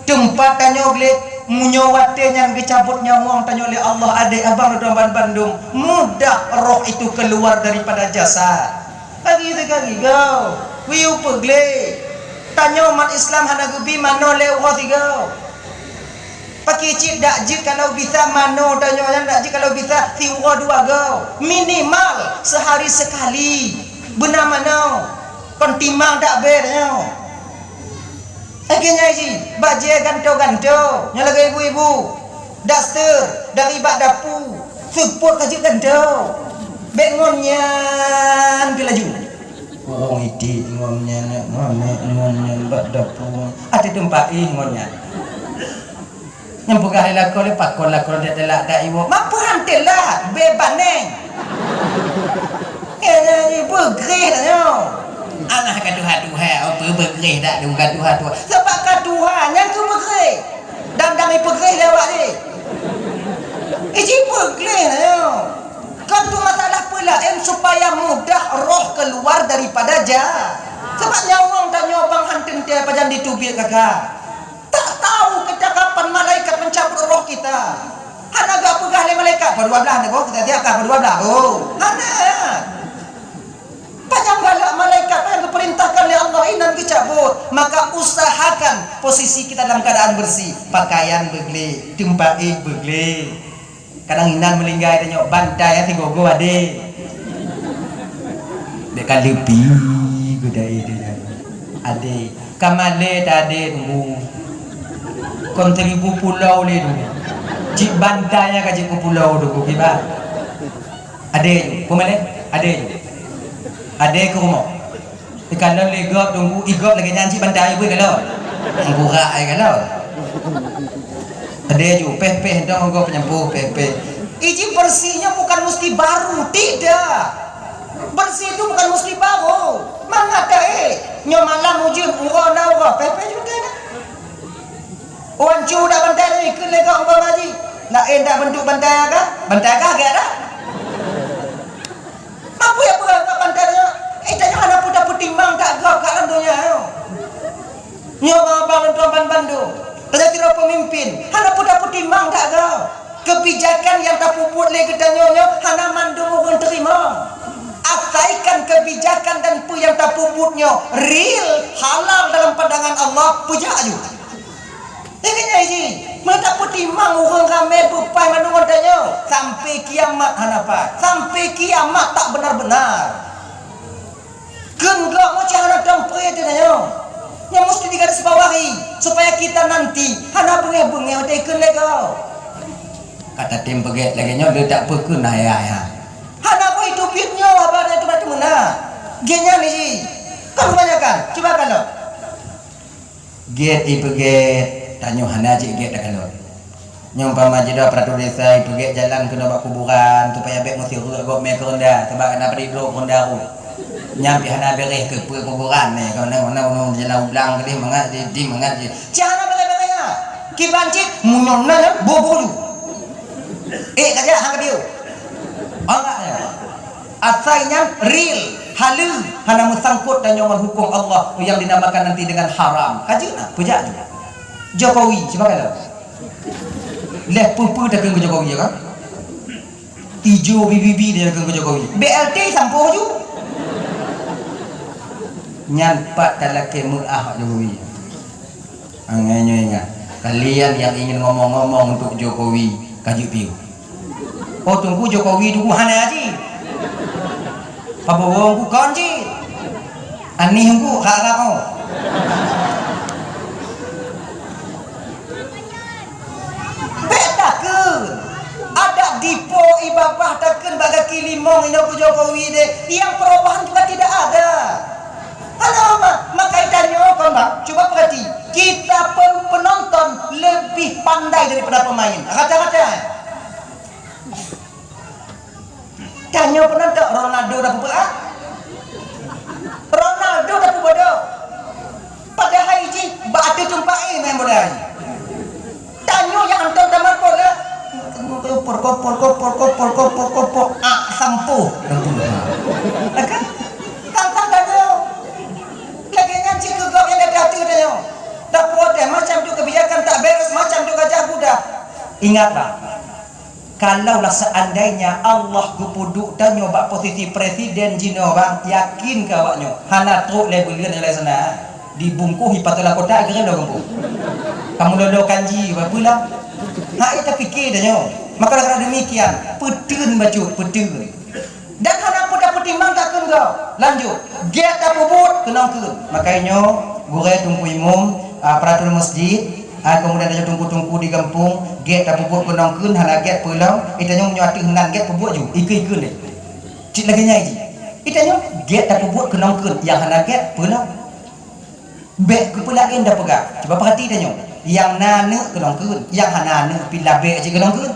teumpat tanyoe gleh, meunyoe watée nyan geucabot nyawöng tanyoe lé Allah, adé abang droe ban-, bandum, mudah roh itu keluar daripada jasad. Lagi sikat gigoe, wiyeue peugleh. Tanyoe umat Islam hana geubi manoe lé uroe sigoe. Pakri cit dak jeuet kalau bisa manoe tanyoe nyan, dak jeuet kalau bisa siuroe dua goe. Minimal sehari sekali. Beuna manoe. Kon timang dak bée tanyoe. Lagée nyan jih, bajée gantoe-gantoe. Nyang lagée ibu-ibu. Daster dari bak dapu. Seupôt ka jeuet gantoe. Bék ngon nyan keu laju. Ureuëng idik ngon nyan, ngon nyan, ngon nyan bak dapu. Até teumpat éh ngon nyan. Nyang peugah lé lakoe lé pakon lakoe dek teulak dak iwoe. Ma peuhan teulak, bée baneng. Eh, nyan beugreh dak nyoe. Alah ka tuha-tuha, oh, peu beugreh dak dong ka tuha-tuha. Sebab ka tuha, nyan keuh beugreh. Dan dang ipeugreh lé awak jih. Iji beugreh dak nyoe. Kan tu masalah peulaén supaya mudah roh keluar daripada ja. Sebab nyawöng tanyoe bang han teuntée pajan jiteubiet ka. Tak tahu kita kapan malaikat mencabut roh kita. Hana geupeugah lé malaikat, "Padua blaih neuboh, kita siapkan padua blaih." Oh, hana. Pajan galak malaikat, pajan geupeurintahkan lé Allah inan geucabut. Maka usahakan posisi kita dalam keadaan bersih. Pakaian beugleh, teumpat éh beugleh. Kadang inan meulinggai tanyoe, bantai nyang sigoe-goe adé. Dek ka leupi geuda-i deh nyan. Adé, ka malée ta adé Teungku. Kon seribu pulau lé Teungku. Cit bantai nyang ka jeuet keu pulau Teungku kiban. Adé ju, peue malée? Adé ju. Adé keu rumoh. Ikalon lé gob Teungku, i gob lagée nyan cit bantai bui kalon. Meugurak ai kalon. Adé ju, péh-péh dong gob peunyampôh, péh-péh. Iji bersihnya bukan mesti baru, tidak. Bersih itu bukan mesti baru. Mangat dah, eh. Nyoe malam ujeuen, uroe na uroe, péh-péh ju kena. Wan cu dak bantai lagée keu lé gob umpama jih. Laén dak bentuk bantai agam, bantai agam gét dak? Mapeue ya peue bantai nyoe? Eh, tanyoe hana peue tapeutimang that gob ka lam donya nyoe. Nyoe bang-bang lôn tuan ban bandum. Tanyoe sidroe peumimpin, hana peue tapeutimang that gob. Keubijakan nyang tapeubuet lé geutanyoe nyoe hana mandum ureuëng teurimong. Asaikan keubijakan dan peue nyang tapeubuet nyoe real, halal dalam pandangan Allah, peujak aju. Ingat nyan jih, meunyoe tapeutimang ureuëng ramé beupai mandum ngon tanyoe, sampai kiamat hana pai, sampai kiamat tak benar-benar. Kheun gob meucah hana tampré teuh tanyoe. Nyan meusti digarisbawahi, supaya kita nanti hana beungéh-beungéh watée kheun lé gob. Ka tatem peugét lagée nyoe, le tak peukheun ayah-ayah. Hana boh itu piet nyoe haba nyang teuma teumeunak. Gét nyan jih. Kan kebanyakan, cuba kalon. Gét ipeugét, tanyoe hana cit gét takalon. Nyoe umpama jidong peuratoe desa ipeugét jalan keunoe bak kuburan, supaya bék meusireuk gob mé keureunda, sabab na padidroe keureunda rot. Nyan pih hana beureh keu peue kuburan nyoe, keunoe, keunoe, keunoe jalan ublang keudeh mangat, di, di mangat, di. Cit hana beureh-beureh nyan. Kiban cit, meunyoe na nyan, boh-boh ju. Eh, ka jak, han ka piôh. Anggap nyan. Asai nyan real, haleue, hana meusangkot tanyoe ngon huköm Allah nyang dinamakan nanti dengan haram. Ka jeuet na, peujak jeuet. Jokowi, cuba kalon. Leh peue-peue takheun keu Jokowi, ya kan? Ijo bibi-bi takheun keu Jokowi. B L T sampôh ju. Nyan pat talakée meu'ah Jokowi. Angai nyoe ingat, kalian yang ingin ngomong-ngomong untuk Jokowi, ka jeuet piôh. Oh, Teungku Jokowi Teungku hana jih. Prabowo Teungku kon jih. Anies Teungku rara oh. Bék takheun. Adak dipo ié babah takheun bak gaki limong inoe keu Jokowi deh. Yang perubahan juga tidak ada. Hana ma-, maka itanyoe kon bang, cuba perhati. Ih, pandai daripada pemain. Rata-rata. Tanyoe peunoh tak Ronaldo dah peubuat? Ronaldo dah peubodoh. Padahai jih bak ateueh teumpat eh main bola jih. Tanyoe nyang hantom tamat bola. Kopor, kopor, kopor, kopor, kopor, kopor. Ah, sampoh. Dah peubuat. Kan? Tantang tanyoe. Lagèe nyan cit keu gob nyang gata ateueh tanyoe. Taprotes macam tu, kebijakan tak beres macam tu, gajah guda. Ingat, bang, kalaulah seandainya Allah geupeuduek tanyoe bak posisi presiden jinoe, bang, yakin keu awaknyoe hana trok lé buleuen nyang laén sana, dibungkôh ipatôh lam kotak, geurém lom gampông. Kamoe lolo kanji, bang, peue lom? Hai tapike tanyoe. Maka karena demikian, peuteun bacut, peuteun. Dan hana peue tapeutimang takheun gob. Lanjut, gét tapeubuet keunong kheun. Makajih nyoe, gurèe, teungku imum, a, peuratur masjid, a, keumudian tanyoe teungku-teungku di gampông, gét tapeubuet keunong kheun, hana gét peue lom. Ita nyoe meunyoe ateueh nan gét peubuet ju, ikheun-ikheun lé. Cit lagèe nyan jih. Ita nyoe gét tapeubuet keunong kheun, nyang hana gét peue lom. Bèk keupeue laén tapeugah. Cuba peurati tanyoe, nyang na aneuk keunong kheun, nyang hana aneuk pih labèk cit keunong kheun.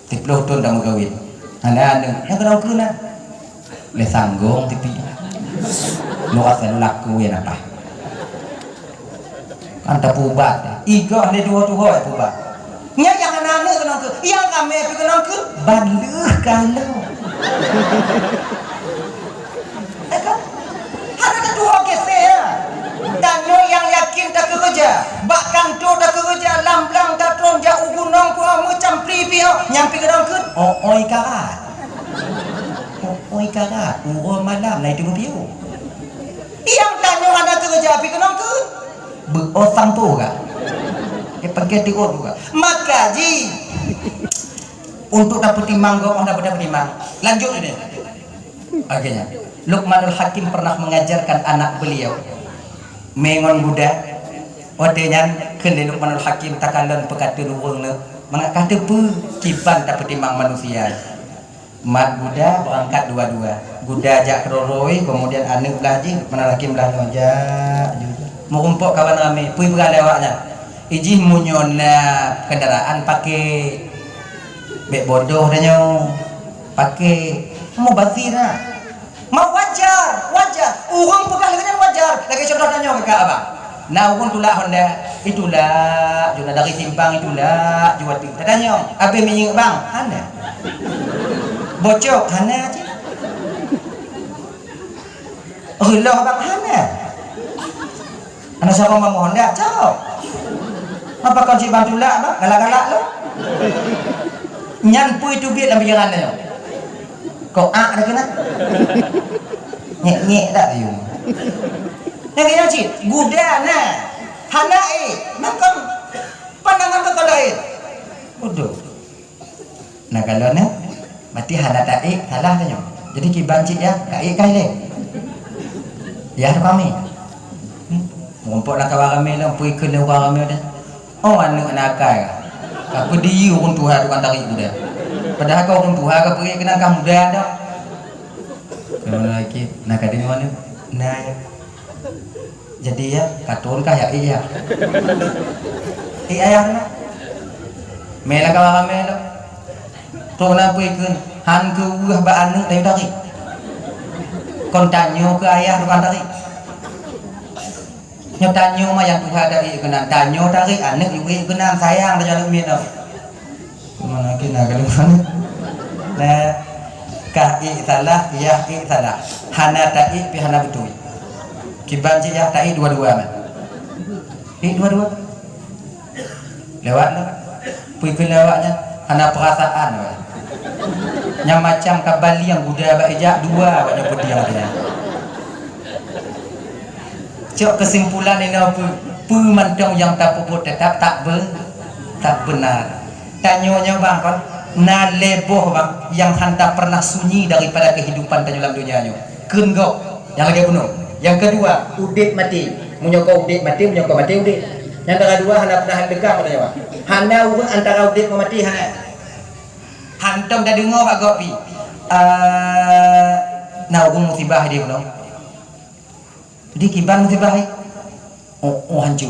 Siplôh thôn tameukawen. Hana aneuk, nyang keunong kheun na. Lé sanggong tipi. Luas lalu laku ya napa. Kan tapeubat. Igoh lé tuho-tuho ya peubat. Nyan nyang hana aneuk keunong kheun, nyang ramè pih keunong kheun, ban lheueh ka lom. Eh, kan? Hana tatuho geseh, ya. Tanyoe nyang yakin takeureuja, bak kantô takeureuja, lam blang tatron jak u gunong, ku meucampli pih, nyan pih keunong kheun, "Oi karat." "Oi karat, uroe malam na itu meupiôh." Nyang tanyoe hana keureuja pih keunong kheun. Beuo sampoe ka. Eh, pakai tiot buka. Maka jih, untuk tapeutimang gob, hana tapeutimang. Lanjut ini. Akhirnya, Luqmanul Hakim pernah mengajarkan anak beliau, mè ngon guda. Watèe nyan, kheun lé Luqmanul Hakim, takalon peukateun ureueng nyoe, mangat ka teupeu kiban tapeutimang manusia. Mat guda beurangkat dua-dua. Guda jak keudroe-droe, keumudian aneuk blah jih, Luqmanul Hakim blah nyoe jak. Meurumpok kawan ramè, peue peugah lé awaknyan? Ijih meunyoe na kendaraan pakai. Bèk bodoh tanyoe. Pakai. Mubazir na. Ma wajar, wajar. Ureueng peugah lagèe nyan wajar. Lagèe contoh tanyoe keu abang. Na ureueng tulak Honda, itulak ju na dari simpang, itulak ju ateueh. Tatanyong, "Abéh minyeuk bang?" "Hana." "Bocok?" "Hana cit." "Reuloh bang?" "Hana." "Hana saboh mamah Honda?" "Cok." "Apa kon cit bang tulak bang? Galak-galak lom." Nyan peue teubiet lam pikiran nyoe. Kok ak dah keunan? Nyek-nyek dak yum. Nyang keu nyan cit, guda na. Hana ék, makam pandangan keu laén. Bodoh. Nah, kalau na, berarti hana taék, salah tanyoe. Jadi kiban cit ya, taék kai lé. Ya tu kami. Hmm. Mumpok na kawan ramé lom, pui keu lé ureueng ramé dah. Oh, aneuk nakal ka. Ka peudiyeu ureueng tuha tukang tarék muda. Padahai ka ureueng tuha ka peugét keunan ka muda dah. Keunoe lagèe, na ka deungoe nyoe. Nah. Jadi ya, ka thôn kah ya, iya. Iya, ya, na. Mé lagèe ramé lom. Trok na peue kheun, han keu weueh bak aneuk tarék. Kon tanyoe keu ayah tukang tarék. Nyoe tanyoe mah nyang tuha taék keunan, tanyoe tarék aneuk yue keunan, sayang tanyoe aneuk miet nyoe. Mana kena kalau mana? Nah, kah ék salah, yah ék salah. Hana taék pih hana beutôi. Kiban cit yah taék dua-dua mah. Ék dua-dua. Lewat lah. Pui keu lewat nyan hana perasaan weh. Nyang macam ka balieng guda bak ijak dua awak nyan peudiang nyan. Cok keusimpulan inoe peue, peue mantong nyang tapeubuet teutap tak be-, tak beuna. Tanyoe nyoe bang kon, na lhèe boh bang nyang hana pernah sunyi daripada kehidupan tanyoe lam dunia nyoe. Kheun gob, nyang lagèe bunoe. Nyang keudua, udép maté. Meunyoe kon udép maté, meunyoe kon maté udép. Nyang keudua hana pernah deungö tanyoe bang. Hana ureueng antara udép ngon maté hana. Hantom tadeungö bak gob pih. Eh, na ureueng musibah di bunoe. Di kiban musibah, eh? Oh, oh, hanco.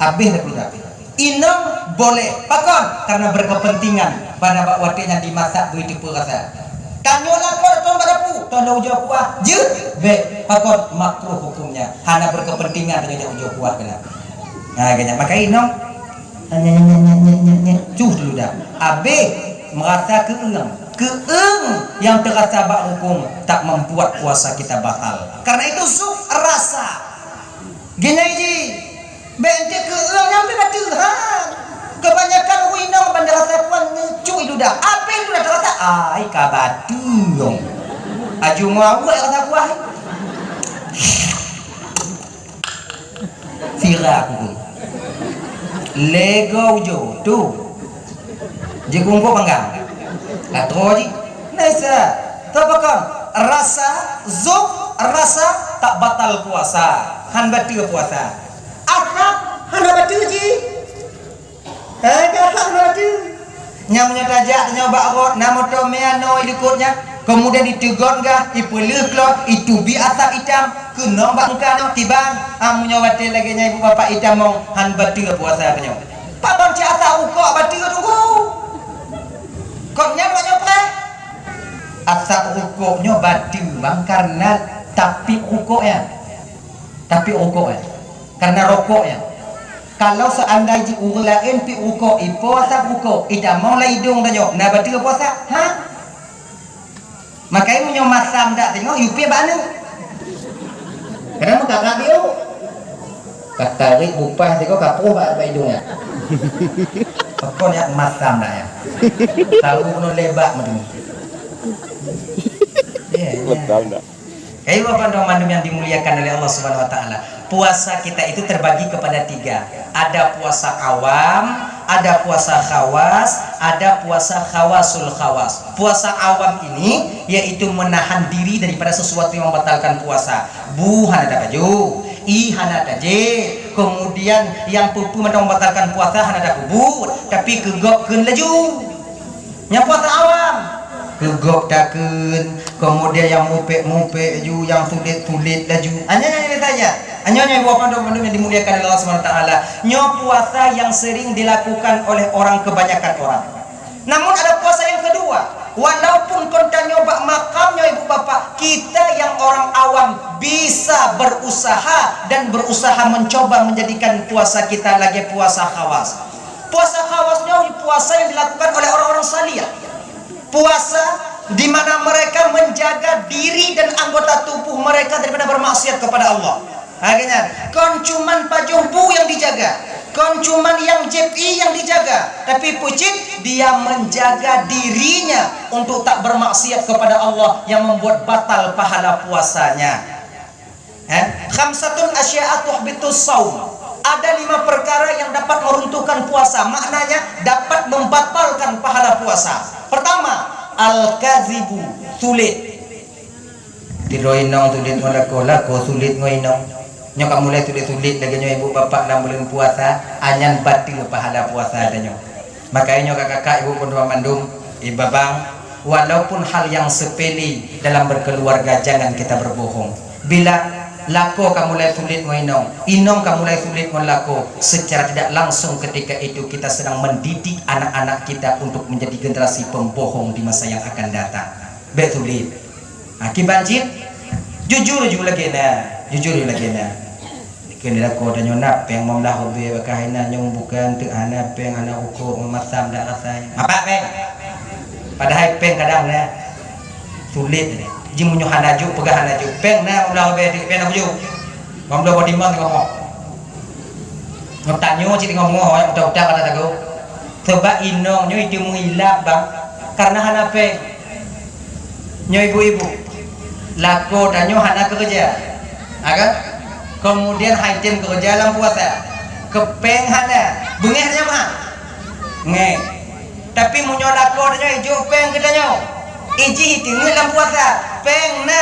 Abéh dah kuda. Inong boleh. Pakon? Karena berkepentingan. Pada bak watèe nyan dimasak beu teupeu rasa. Tanyoe lakoe tong bak dapu, tong ujoe kuah, jeuet, bèk. Pakon? Makruh hukumnya. Hana berkepentingan tanyoe jak ujoe kuah keunan. Nah, keunan. Maka inong, nyet, nyet, nyet, nyet, nyet, nyet, nyet, cus dulu dah. Abéh merasa keueung. Keueung yang terasa bak hukum tak membuat puasa kita batal. Karena itu zuk rasa. Geunyai jih, bèk ente keu ureueng nyang pi bateue, ha. Kebanyakan ureueng inong ban rasa kuah nyoe cui ludah. Api ludah terasa, ai ka bateue. Aju ngon awak rasa kuah. Sira aku tu. Lego ujo tu. Jikungkuk panggang. Ka troh jih. Nah, Isa. Teu pakon? Rasa, zuk, rasa tak batal puasa. Han bateue puasa. Asam, hana bateue jih. Eh, ka asam hana bateue. Nyang meunyoe tajak tanyoe bak rot, na moto mè anoe i likot nyan. Kemudian iteugon gah, ipeuleueh klot, itubi asap itam, keunong bak muka nyoe, tiban. Ah, meunyoe watèe lagèe nyan ibu bapak itamong, han bateue puasa tanyoe. Pakon cit asap rukok bateue tunggu? Kon nyan awak nyoe preh. Asap rukok nyoe bateue, bang, karena tapi rukok nyan. Tapi rukok nyan. Karena rokok nyan. Kalau seandai jih ureueng laén pi rukok, ipo asap rukok, itamong lam idong tanyoe, na bateue puasa? Ha? Makajih meunyoe masam dak teungoh, yue piep bak aneuk. Kadang meukarat di u. Ka tarék bupah sigoe ka poh bak, bak idong nyan. Pakon nyan masam dak nyan. Tahu keunoe lebak meuteumèe. Ya, ya. Masam dak. Kayu Bapak dan Ibu yang dimuliakan oleh Allah Subhanahu wa Taala. Puasa kita itu terbagi kepada tiga. Ada puasa awam, ada puasa khawas, ada puasa khawasul khawas. Puasa awam ini yaitu menahan diri daripada sesuatu yang membatalkan puasa. Bu hana tabaju, i hana tajép, kemudian nyang peue-peue mantong membatalkan puasa hana tapeubuet, tapi keu gob kheun laju. Nyang puasa awam, keu gob takheun, kemudian nyang mupék-mupék laju, nyang sulet-sulet laju. Hanya nyan saja. Hanya nyan dua mandum-mandum yang dimuliakan oleh Allah Subhanahu wa Taala. Nyoe puasa yang sering dilakukan oleh orang, kebanyakan orang. Namun ada puasa yang kedua. Walaupun kon tanyoe bak makam nyoe ibu bapak, kita yang orang awam bisa berusaha dan berusaha mencoba menjadikan puasa kita lagi puasa khawas. Puasa khawas nyoe puasa yang dilakukan oleh orang-orang saleh. Puasa di mana mereka menjaga diri dan anggota tubuh mereka daripada bermaksiat kepada Allah. Ha, geuhnyan. Kon cuman pajoh bu yang dijaga, kon cuman nyang jieb ié yang dijaga, tapi peue cit dia menjaga dirinya untuk tak bermaksiat kepada Allah yang membuat batal pahala puasanya. Eh, khamsatun asya'a tuhbitus shaum. Ada lima perkara yang dapat meruntuhkan puasa, maknanya dapat membatalkan pahala puasa. Pertama, al-kadzibu, sulet. Tiroe inong sulet ngon lakoe, lakoe sulet ngon inong. Nyoe ka mulai sulet-sulet lagèe nyoe ibu bapak lam buleuen puasa, nyan bateue pahala puasa tanyoe. Makajih nyoe kakak-kakak, ibu pun mandum, ibu babang, walaupun hal yang sepele dalam berkeluarga jangan kita berbohong. Bila lakoe ka mulai sulet ngon inong, inong ka mulai sulet ngon lakoe, secara tidak langsung ketika itu kita sedang mendidik anak-anak kita untuk menjadi generasi pembohong di masa yang akan datang. Bèk sulet. Ha, kiban cit, jujur ju lagèe na, jujur ju lagèe na. Keu lakoe tanyoe na péng limong blaih ribèe, bak hai na nyoe bukan teuk hana péng, hana rukok, masam dak rasai. Mapak péng. Padahai péng kadang na sulet. Ji meunyoe hana jok, peugah hana jok. Péng na limong blaih ribèe teuk, péng na bujur. Limong blaih boh timang teungoh moh. Ngon tanyoe cit teungoh moh, utak-utak kata tagoe. Sebab inong nyoe itu meuilap bang, karena hana péng. Nyoe ibu-ibu, lakoe tanyoe hana keureuja, ha kan? Kemudian han tem keureuja lam puasa, keu péng hana, beungèh tanyoe meuhan. Ngèh. Tapi meunyoe lakoe tanyoe ijok péng keu tanyoe, ijih iteungeut lam puasa, péng na,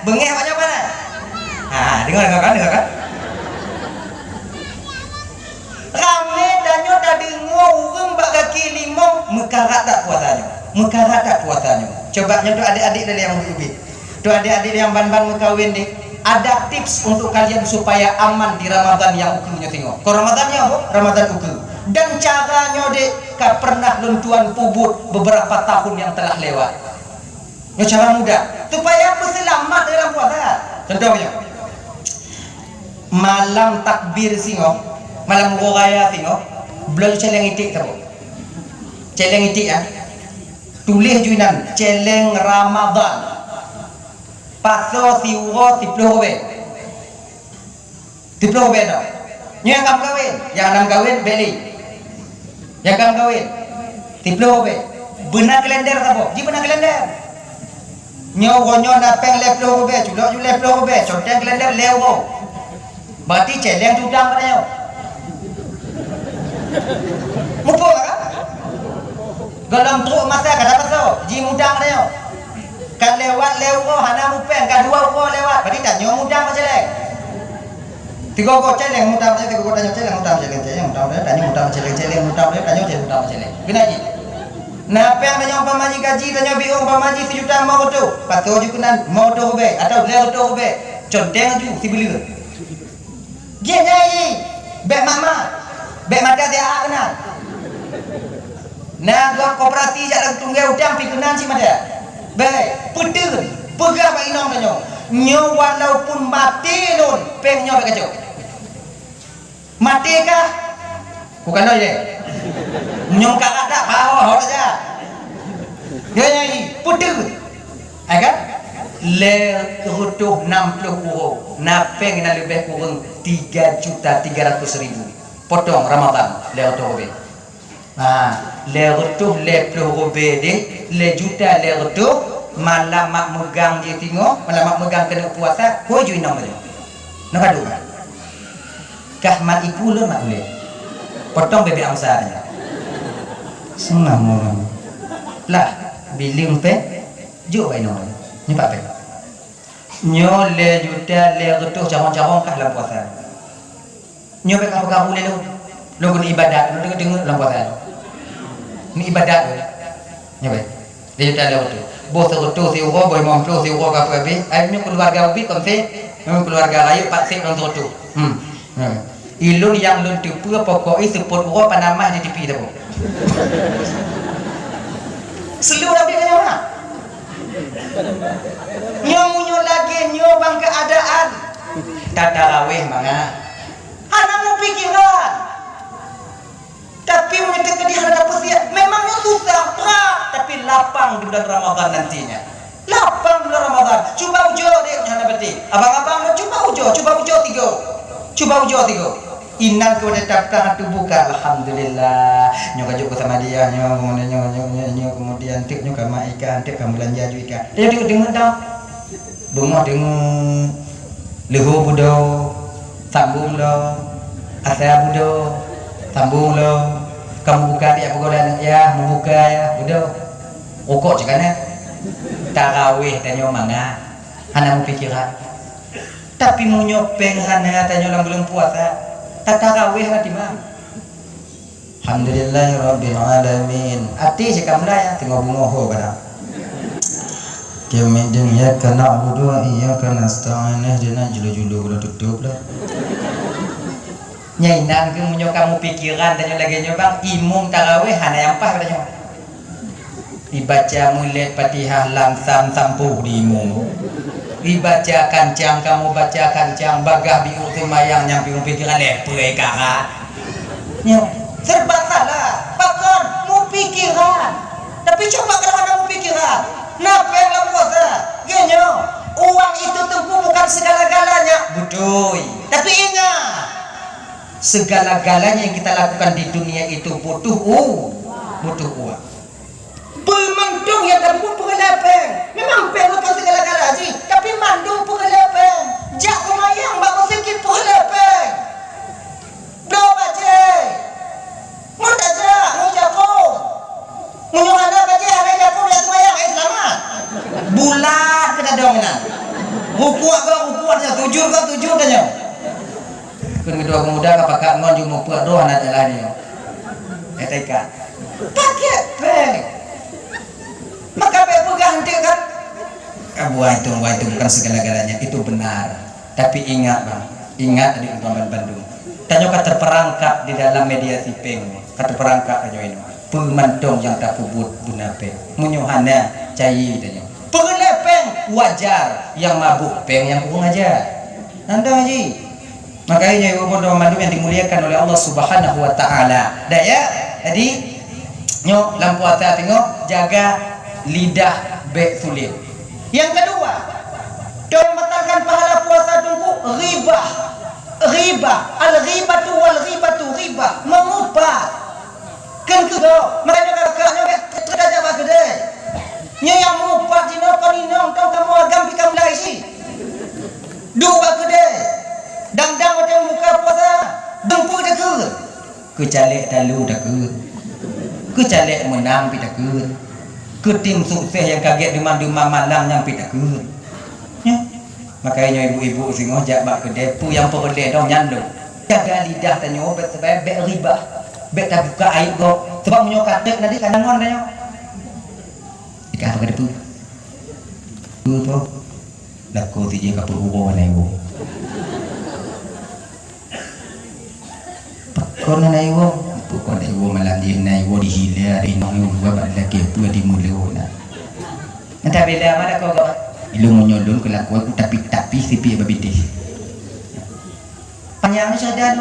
beungèh awak nyoe hana. Ha, deungö, deungö kan, deungö kan? Ramé tanyoe tadeungö ureueng bak gaki limong, meukarat that puasa nyoe. Meukarat that puasa nyoe. Coba nyoe tu adék-adék dari nyang ubit-ubit. Tu adék-adék nyang ban-ban meukawen deh. Ada tips untuk kalian supaya aman di Ramadan nyang ukeue nyoe singoh. Kon Ramadan nyoe, Ramadan ukeue. Dan cara nyoe dek ka pernah lôn tuan peubuet beberapa tahun yang telah lewat. Nyoe cara mudah supaya peuseulamat dalam puasa. Contoh nyoe. Malam takbir singoh, malam uroe raya singoh, bloe céléng iték saboh. Céléng iték, ah. Tuléh ju inan, céléng Ramadan. Pasoe siuroe siplôh ribèe. Siplôh ribèe tau. Nyoe nyang ka meukawen, nyang hana meukawen, bèk lé. Nyang ka meukawen, siplôh ribèe. Beuna kalender saboh, ji beuna kalender. Nyoe uroe nyoe na péng lhèe plôh ribèe, culok ju lhèe plôh ribèe, conteng kalender lhèe uroe. Berarti céléng ju udang pada nyoe. Muphom kan? Gohlom trok masa ka dapat soe, ji mudang pada nyoe. Ka lewat lhèe uroe hana mupéng, ka dua uroe lewat, berarti tanyoe mudang céléng. Tiga uroe céléng mudang, tiga uroe tanyoe céléng mudang, céléng, céléng mudang, tanyoe mudang céléng, céléng mudang, tanyoe céléng mudang, céléng. Keunan jih. Na péng tanyoe umpama jih gaji tanyoe biôh umpama jih sijuta limong reutôh, pasoe ju keunan limong reutôh ribèe atawa lhèe reutôh ribèe, conteng ju sibuleuen. Jih nyan, bèk mat-mat, bèk mata siat keunan. Na gob koperasi jak lam tunggée udang pi keunan cit mata. Bèk, peuteun, peugah bak inong tanyoe, nyoe walaupun maté lôn, péng nyoe bèk kacok. Maté kah? Kukalon ilèe. Nyoe ka rata, paho, ho saja. Ya, ya, ya. Putih. Hai kan? Lhèe reutôh nam plôh uroe. Na péng na leubeh kureueng tiga juta tiga ratus ribu. Potong Ramadan, lhèe reutôh ribèe. Ha, lhèe reutôh lhèe plôh ribèe deh, lhèe juta lhèe reutôh, malam mak meugang jih tingoh, malam mak meugang keuneuk puasa, hôi ju inong tadi. Nyoe ka duek. Kah mat iku lôn mat ulèe. Potong bebek angsa nyan. Seunang ureueng. Lah, bileueng péng, jok bak inong. Nyoe pat péng. Nyoe lhèe juta lhèe reutôh carông-carông kah lam puasa. Nyoe bèk kabu-kabu lé lôn. Lôn keuneuk ibadat, lôn deungoe-deungoe lam puasa. Keuneuk ibadat lôn. Nyoe bèk. Lhèe juta lhèe reutôh. Boh seureutôh siuroe, boh limong plôh siuroe ka habéh. Ai nyoe keuluarga ubit kon sép. Nyoe keuluarga rayeuk pat sép lôn seureutôh. Hmm. Hmm. Ilôn nyang lôn teupeue pokok i seupôt uroe panamah di tipi teupeue. Seuleu habéh nyoe na. Nyoe meunyoe lagèe nyoe bang keuadaan. Tatarawéh mangat. Hana mupikeran. Tapi meunyoe teukeudi hana dapeusiap, memang nyoe susah, brat, tapi lapang di bulan Ramadan nantinya. Lapang bulan Ramadan. Cuba ujoe deh, hana beutôi. Abang-abang, cuba ujoe, cuba ujoe tiga. Cuba ujoe tiga. Inan keu watèe taplah tuboh ka, alhamdulillah. Nyoe ka jok keu Samadiyah, nyoe, nyoe, nyoe, nyoe, nyoe, nyoe, kemudian teuk nyoe ka mat ikan, teuk ka meulanja ju ikan. Nyoe teuk deungon dah. Beungoh deungoe leuhô budo, sambong lom, asa budo, sambong lom, ka meubuka tiep peugola aneuk yah, meubuka yah, budo. Rukok cit ka na. Tarawéh tanyoe mangat, hana mupikeran. Tapi meunyoe péng hana tanyoe lam buleuen puasa, tatarawéh hana timang. Alhamdulillahirabbil alamin. Até cit ka mulai, teungoh beungoh ho kadang. Keumidan iyyaka na'budu wa iyyaka nasta'in, ihdinas, julu-julu udah tutup lah. Nyan inan keuh meunyoe ka mupikeran tanyoe lagèe nyoe bang, imum tarawéh hana nyang paih bak tanyoe. Ibaca mulod Fatihah lam sam sampôh di imum. Ibaca kancang, kamoe baca kancang, bagaih biôh seumayang nyang piôh pikeran lé peue kara. Nyoe, serba salah. Pakon? Mupikeran. Tapi cuba kalau hana mupikeran. Na péng lam puasa. Geuh nyoe, uang itu Teungku bukan segala-galanya. Beutôi. Tapi ingat, segala-galanya yang kita lakukan di dunia itu butuh u-, butuh uang. Peue mantong nyang tapeubuet peureulèe péng. Memang péng bukan segala-gala jih, tapi mandum peureulèe péng. Jak seumayang bak meuseujid peureulèe péng. Bloe bajèe. Ngon tajak, ngon jakong. Meunyoe hana bajèe, hana jakong, jak seumayang, eh, seulamat. Bulat keu tadong inan. Rukuk ka rukuk tanyoe, sujud ka sujud tanyoe. Kheun keudua peumuda ka pakat ngon jeuet mupeue droe hana jalan nyoe. Eh, teuka. Pakai péng. Maka bèk peugah eunteuk kan? Ah, buah itu, buah itu bukan segala-galanya. Itu benar. Tapi ingat, bang, ingat adik abang bandum. Tanyoe ka terperangkap di dalam media sipeng, ka terperangkap tanyoe inoe. Peue mantong nyang tapeubuet beuna péng. Meunyoe hana, cayi tanyoe. Peureulée péng wajar, nyang mabök péng nyang kurang ajar. Nyan dong ji. Makanya ibu-ibu dan bandum yang dimuliakan oleh Allah Subhanahu wa taala. Dah ya? Jadi nyoe lam puasa tengok jaga lidah bék sulet. Yang kedua, untuk membatalkan pahala puasa tunggu ghibah. Ghibah, al-ghibatu wal ghibatu ghibah, mengupat. Kan keu gob, makanya kakak nyoe teuka jak bak keudè. Nyoe nyang mengupat jinoe kon inong tong kamoe agam pih ka mulai si. Duek bak keudè. Dang-dang watèe muka puasa, dum peue takheun. Keu caleg talu takheun. Keu caleg meunang pih takheun. Keu tim sukses nyang ka gét deumam-deumam malam nyan pih takheun. Nyoe. Makanya ibu-ibu singoh jak bak keudè, peue nyang peureulèe dong nyan lom. Jaga lidah tanyoe bèk sabai bèk ribah. Bèk tabuka aib gob. Sabab meunyoe ka trép nanti ka ngon tanyoe. Ikah apa ka teupeue? Peue po? Lakoe sijeuh ka peurugoe na iwoe. Pakon na iwoe? Pakon na iwoe malam jih na iwoe dihila, ada inong iwoe dua bak lagèe peue di mulo na. Entah beda mana kau kau. Ilung meunyoe lôn keulakuan ku tapi-tapi sipie babiteh. Panyang ni sadan.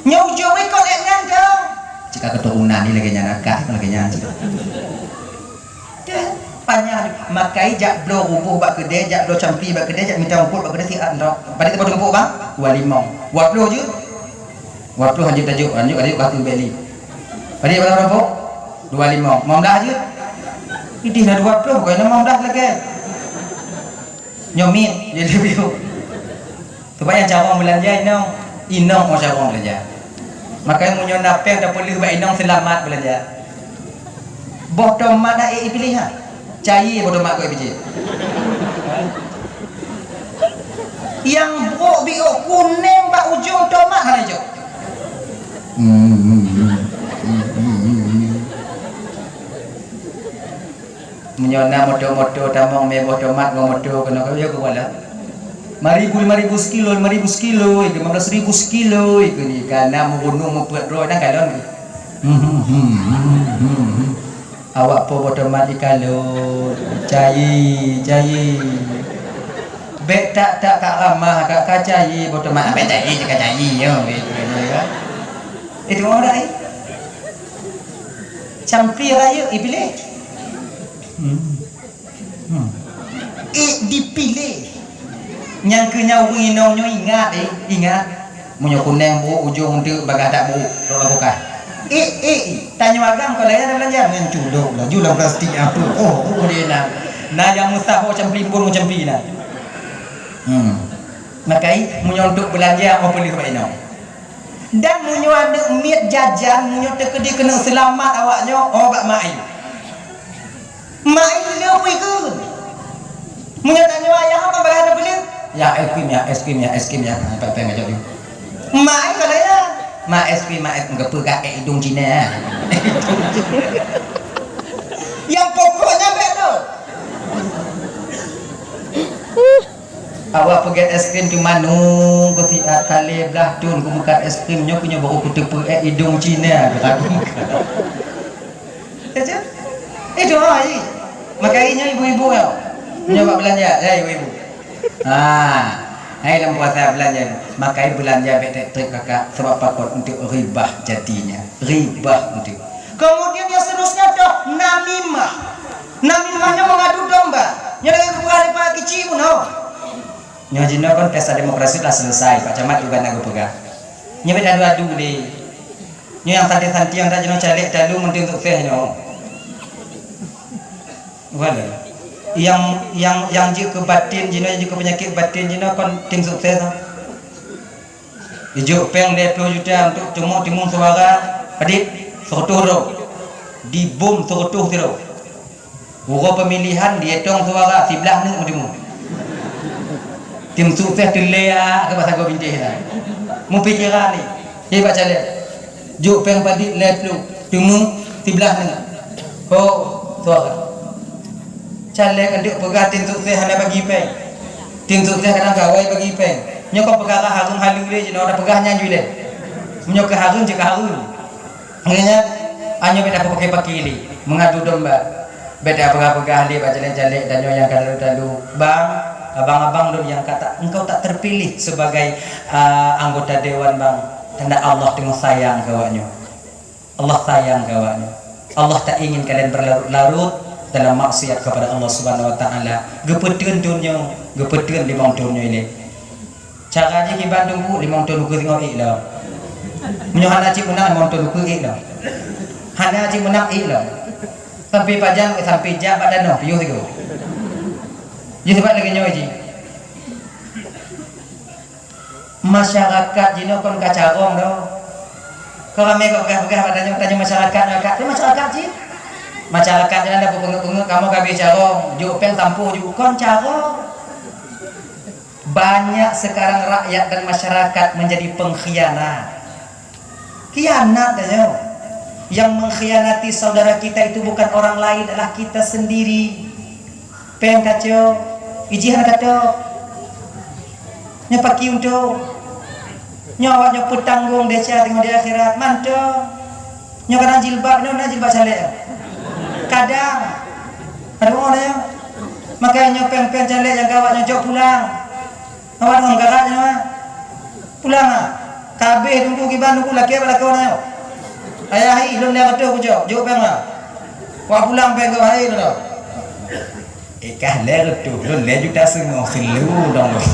Nyoe ujong weh kau lek nyan kau. Cika keturunan ni lagèe nyan akak lagèe nyan cik. Panyang makai jak bloe ruboh bak keudè, jak bloe campi bak keudè, jak mita rumput bak keudè siat ntok. Padit teupeu rumput bang? Dua limong. Dua ploh jeuet. Dua ploh hanjeuet tajok, hanjeuet tajok bak keudè beli. Padit berapa rumput? Dua limong. Lima belas jeuet. Idih dah dua ploh, bukan lima belas lagi. Nyoe miet, jadi biu. Sebab nyang carông beulanja inong, inong nyang carông beulanja. Makanya meunyoe na péng tapeuleueh bak inong seulamat beulanja. Boh tomat na ék ipilih ha? Cayi boh tomat keu ipilih. Nyang brok biôk kunéng bak ujong tomat hana ijok. Meunyoe na moto-moto tamong mé boh tomat ngon moto keunoe ka ya keuwala. Lima ribu, lima ribu sekilo, lima ribu sekilo, lima belas ribu sekilo, ikeu ni ka na meugunong meupeuet droe dan kalon. Awak po boh tomat ikalon, cayi, cayi. Bèk tak-tak ka ramah ka, ka cayi boh tomat. Bèk cayi, ka cayi, yo, bèk, bèk, bèk, ya. Itu orang lain. Campi raya ipilih. Hmm. Hmm. Eh, dipilih. Nyang keu nyan ureueng inong nyoe ingat, eh, ingat. Meunyoe kunéng brok ujong teuk bagah dak brok, dok lam kulkas. Eh, eh, eh, tanyoe agam kalau ya beulanja ngon culok laju lam plastik apa. Oh, oh dia na. Na nyang meusah oh campi pun campi na. Hmm. Makai meunyoe untuk beulanja oh peuleueh bak inong. Dan meunyoe aneuk miet jajan, meunyoe teukeudi keuneuk seulamat awak nyoe, oh bak mak ayah. Mak ayah le bui keu. Meunyoe tanyoe ayah apa bagah ada peuleueh? Ya, es krim ya, es krim ya, es krim ya. Apa apa ngajak dia. Mak ayah kalau ya. Mak es krim, mak es krim geupeu ka ék idong Cina. Yang pokoknya bèk tu. Awak peugét es krim teuma nunggu siat kali blah thon kumeukat es krim nyoe keu nyoe baru kuteupeu ék idong Cina keu lagu. Kacau? Eh, doa ai. Makai nyoe ibu-ibu nyoe. Nyoe bak beulanja, ya ibu-ibu. Ha. Hai lam puasa beulanja. Makai beulanja bèk trép-trép kakak sebab pakon untuk ribah jatinya. Ribah untuk. Kemudian yang seterusnya dah namimah. Namimah nyoe mengadu domba. Nyoe lagèe geupeugah lé Pak Kici bunoe. Nyoe jinoe kon pesta demokrasi telah selesai, Pak Camat juga na geupeugah. Nyoe bèk adu-adu lé. Nyoe nyang santai-santai nyang jinoe caleg talu meuntang sukses nyoe. Wala. Yang yang yang jeuet keu batin jinoe, jeuet keu penyakit batin jinoe kon tim sukses. Ijok péng lhèe ploh juta untuk teumuk timun suara, padit seratus droe. Dibom seratus droe. Uroe pemilihan dietong suara siblaih neuk meuteumèe. Tim sukses teulia keu basa gob bintéh na. Mupikeran ni. Hei bak caleg. Jok péng padit lhèe ploh, teumèe siblaih neuk. Ho, suara. Caleg antuk peugah tim sukses hana bagi péng. Tim sukses kadang gawai bagi péng. Nyoe kon peukara hareuem haleue lé, jinoe tapeugah nyan ju lé. Meunyoe keu hareuem, cit ka hareuem. Nyan, nyoe bèk tapeupakè-pakè lé, meungadu domba. Bèk tapeugah-peugah lé bak caleg-caleg tanyoe nyang ka talu-talu. Bang, abang-abang lôn nyang ka ta-, engkau tak terpilih sebagai, ah, anggota dewan, Bang. Tanda Allah teungoh sayang keu awaknyoe. Allah sayang keu awaknyoe. Allah tak ingin kalian berlarut-larut dalam maksiat kepada Allah Subhanahu wa Taala. Geupeuteun thôn nyoe, geupeuteun limong thôn nyoe ilèe. Cara jih kiban teungku, limong thôn ukeue singoh ék lom. Meunyoe hana cit meunang, limong thôn ukeue ék lom. Hana cit meunang, ék lom. Sampai pajan, sampai jak bak danau, piôh sigoe. Jih sebab lagèe nyoe jih. Masyarakat jinoe kon ka carông doh. Kon ramè ka peugah-peugah bak tanyoe, tanyoe masyarakat, masyarakat. Nyoe masyarakat cit. Masyarakat nyan dah beungeut-beungeut, kamoe ka abéh carông, jok péng sampôh ju, kon carông. Banyak sekarang rakyat dan masyarakat menjadi pengkhianat. Khianat tanyoe. Yang mengkhianati saudara kita itu bukan orang lain, adalah kita sendiri. Péng kacok, ijih hana kacok. Nyoe paki untông. Nyoe awak nyoe peutanggong desya teungoh di akhirat. Mantong. Nyoe kadang jilbab, nyoe na jilbab caleg. Kadang. Aduh, nyoe. Maka nyoe péng-péng caleg nyang ka awak nyoe cok pulang. Awak ngon kakak nyoe. Pulang ah. Ka abéh teungku kiban teungku lakèe bak lakoe nyoe. Ayah hi lôn lhèe reutôh kucok, jok péng ah. Wah pulang péng keu hai lôn. Eh kah lhèe reutôh, lôn lhèe juta seungoh, seuleu dong lôn.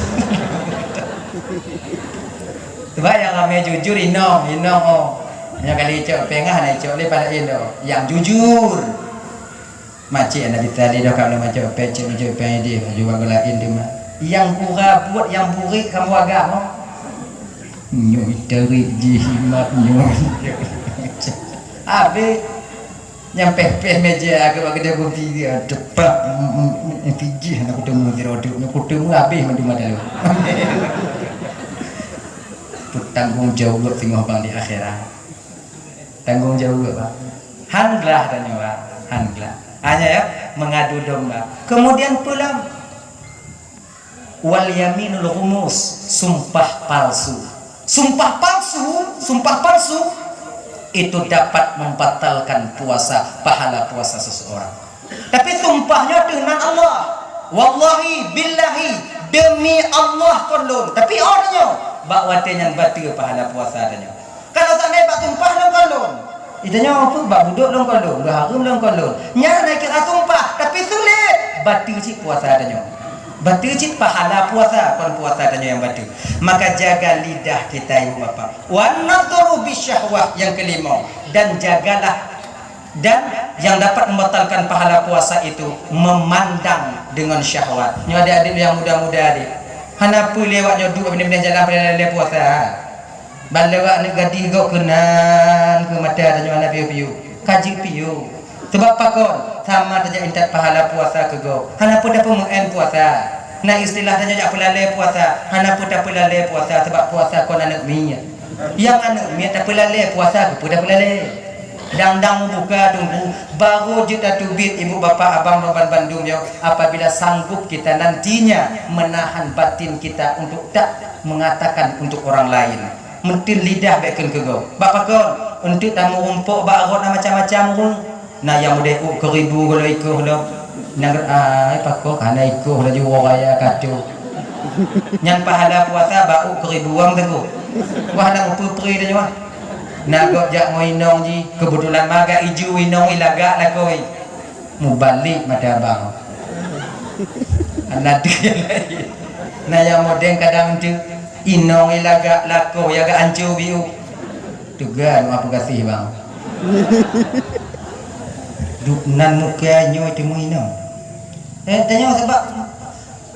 Sebab nyang ramè jujur inong, inong oh. Nyoe kali cok péng ah, hana cok lé pala inong. Nyang jujur. Macik Nabi Saleh dah kalau macam pecek macam pede juga belain tu mah. Yang pura buat yang burik kamu agak mau. Nyoi tarik jimat nyoi. Habis nyampe peh meja aku bagi dia kopi dia depak. Fiji nak ketemu di rodok nak ketemu habis madu madalu. Bertanggung jawab tengok bang di akhirat. Tanggung jawab, Pak. Han glah tanyoe, Pak. Han glah. Hanya ya, mengadu domba. Kemudian pulang. Wal yaminul ghumus, sumpah palsu. Sumpah palsu, sumpah palsu itu dapat membatalkan puasa, pahala puasa seseorang. Tapi sumpah nyoe teuh nan Allah. Wallahi, billahi, demi Allah kon lôn. Tapi oh tanyoe, bak watèe nyan bateue pahala puasa tanyoe. Kalau seandai bak sumpah lôn kon lôn. Ih tanyoe peue bak budok lôn kon lôn, bak hareuem lôn kon lôn. Nyan na kira sumpah, tapi sulet. Bateue cit puasa tanyoe. Bateue cit pahala puasa, kon puasa tanyoe nyang bateue. Maka jaga lidah kita ibu bapak. Wan nadhru bisyahwah yang kelima. Dan jagalah Dan yang dapat membatalkan pahala puasa itu memandang dengan syahwat. Nyoe adik-adik yang muda-muda adik. Hana peue lewat nyoe duek bini-bini jalan pada lalai puasa. Ban lewat aneuk gadih gok keunan keu mata tanyoe hana piôh-piôh. Kaji piôh. Sebab pakon? Sama tajak intat pahala puasa keu gok. Hana peue tapeumeu'en puasa. Na istilah tanyoe jak peulalai puasa. Hana peue tapeulalai puasa sebab puasa kon aneuk miet. Nyang aneuk miet tapeulalai puasa keupeue tapeulalai. Dang-dang mubuka teungku, barô jeuet tateubiet ibu bapak abang ban bandum nyoe apabila sanggup kita nantinya menahan batin kita untuk tak mengatakan untuk orang lain. Meuteun lidah bèk kheun keu gob. Bak pakon? Eunteuk tameurumpok bak rot na macam-macam ureueng. Na nyang udép u keuribu golom ikoh lom. Nyang, ah, pakon hana ikoh laju woe raya kacau. Nyan pahala puasa bak u keuribu wang teungku. Wah na upeue-peue tanyoe. Na gob jak ngon inong jih, keubeutulan maga iju inong i lagak lakoe. Mubalek mata abang. Hana deuh nyang laén. Na nyang modeng kadang tu inong i lagak lakoe ya gak anco biu. Teuga nyoe apa kasih bang. Duek nan muka nyoe teumui inong. Eh tanyoe sebab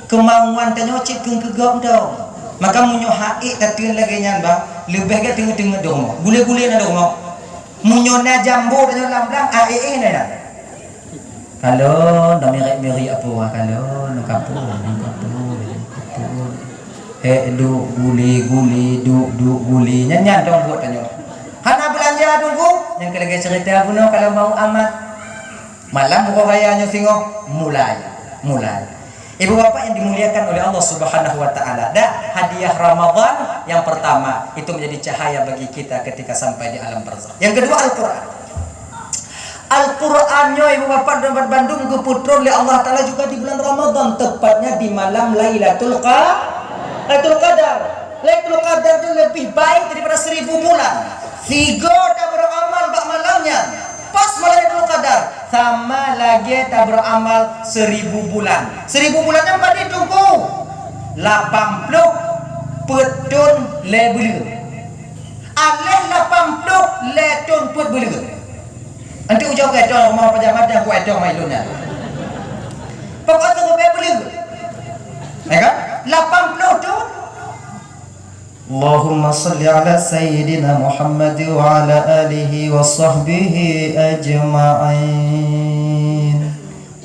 Keumauan tanyoe cit keu keu gob dong. Maka meunyoe ha'ék tateun lagèe nyan bang, leubeh gèt teungeut-teungeut di rumoh. Gulé-gulé na di rumoh. Meunyoe na jambo tanyoe lam blang, ha'ék éh na nyan. Kalon, dah mirek-mirek apa wah kalon, nang kapur, nang kapur, kapur. Eh, duek gulé-gulé, duek, duek gulé. Nyan, nyan dong buet tanyoe. Hana beulanja dong bu, nyang keu lagèe cerita bunoe kalau mau amat. Malam uroe raya nyoe singoh mulai, mulai. Ibu bapak yang dimuliakan oleh Allah Subhanahu wa taala, dah hadiah Ramadan yang pertama itu menjadi cahaya bagi kita ketika sampai di alam barzakh. Yang kedua Al-Qur'an. Al-Qur'an nyoe ibu bapak dan bandum geupeutron lé Allah Taala juga di bulan Ramadan, tepatnya di malam Lailatul Qa-, Lailatul Qadar. Lailatul Qadar tu lebih baik daripada seribu bulan. Sigo taberamal bak malam nyan. Pas malam Lailatul Qadar, sama lagée taberamal seribu bulan. Seribu bulan nyan padum teungku? Lapan ploh peuet thon lhée buleuen. Aléh lapan ploh lhée thon peuet buleuen. Nanti ujong ka thon rumoh pajan mata ku thon mai lôn nyan. Pokok tu lhée buleuen. Ya kan? Lapan ploh thon. Allahumma salli ala sayyidina Muhammad wa ala alihi wa sahbihi ajma'in.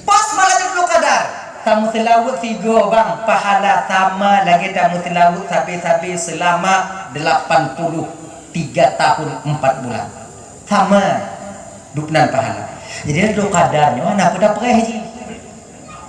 Pas malam Lailatul Qadar, tameuseulaweuet sigo bang, pahala sama lagée tameuseulaweuet sabe-sabe seulama delapan puluh tiga tahun empat bulan. Sama dubnan pahala. Jadi Lailatul Qadar nyoe hana peue tapreh jih.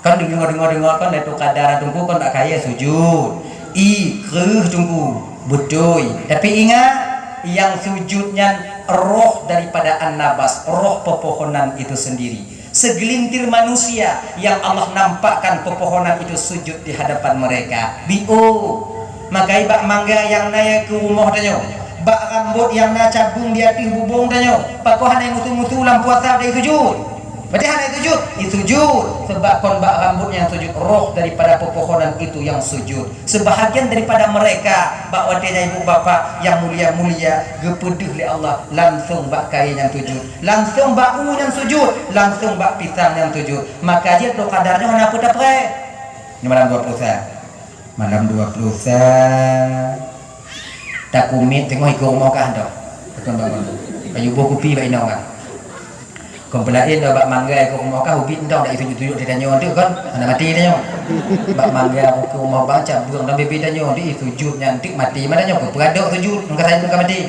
Kon deungoe-deungoe-deungoe kon Lailatul Qadar teungku kon bak kayée sujud. I kreueh teungku, beutôi. Tapi ingat, yang sujud nyan roh daripada an-nabas, roh pepohonan itu sendiri. Segelintir manusia yang Allah nampakkan pepohonan itu sujud di hadapan mereka. Bi-o, makai bak mangga nyang na keu rumoh tanyoe, bak rambot nyang na cabeueng di ateueh bubong tanyoe, pakon hana musu-musu lam puasa dari sujud? Berarti hana sujud? Di sujud. Sebab kon bak rambot nyang sujud, roh daripada pepohonan itu yang sujud. Sebahagian daripada mereka, bak watée nyan ibu bapak yang mulia-mulia, geupeudeuh lé Allah, langsung bak kayée nyan sujud, langsung bak u nyan sujud, langsung bak pisang nyan sujud. Maka jih Lailatul Qadar nyoe hana peue tapreh. Nyoe malam dua puluh sa. Malam dua puluh sa. Takumiet teungoh ikoh rumoh kah dah. Bukan bangun. Kayu boh kupi bak inong kah. Kon peulaén dah bak mangga ikoh rumoh kah ubit entong dak isujud-sujud di tanyoe tu kan. Hana mati tanyoe. Bak mangga ikoh rumoh bang cabeueng dan bibi tanyoe di sujud nyan tik mati mana nyoe peradok sujud. Mangka saya mangka mati.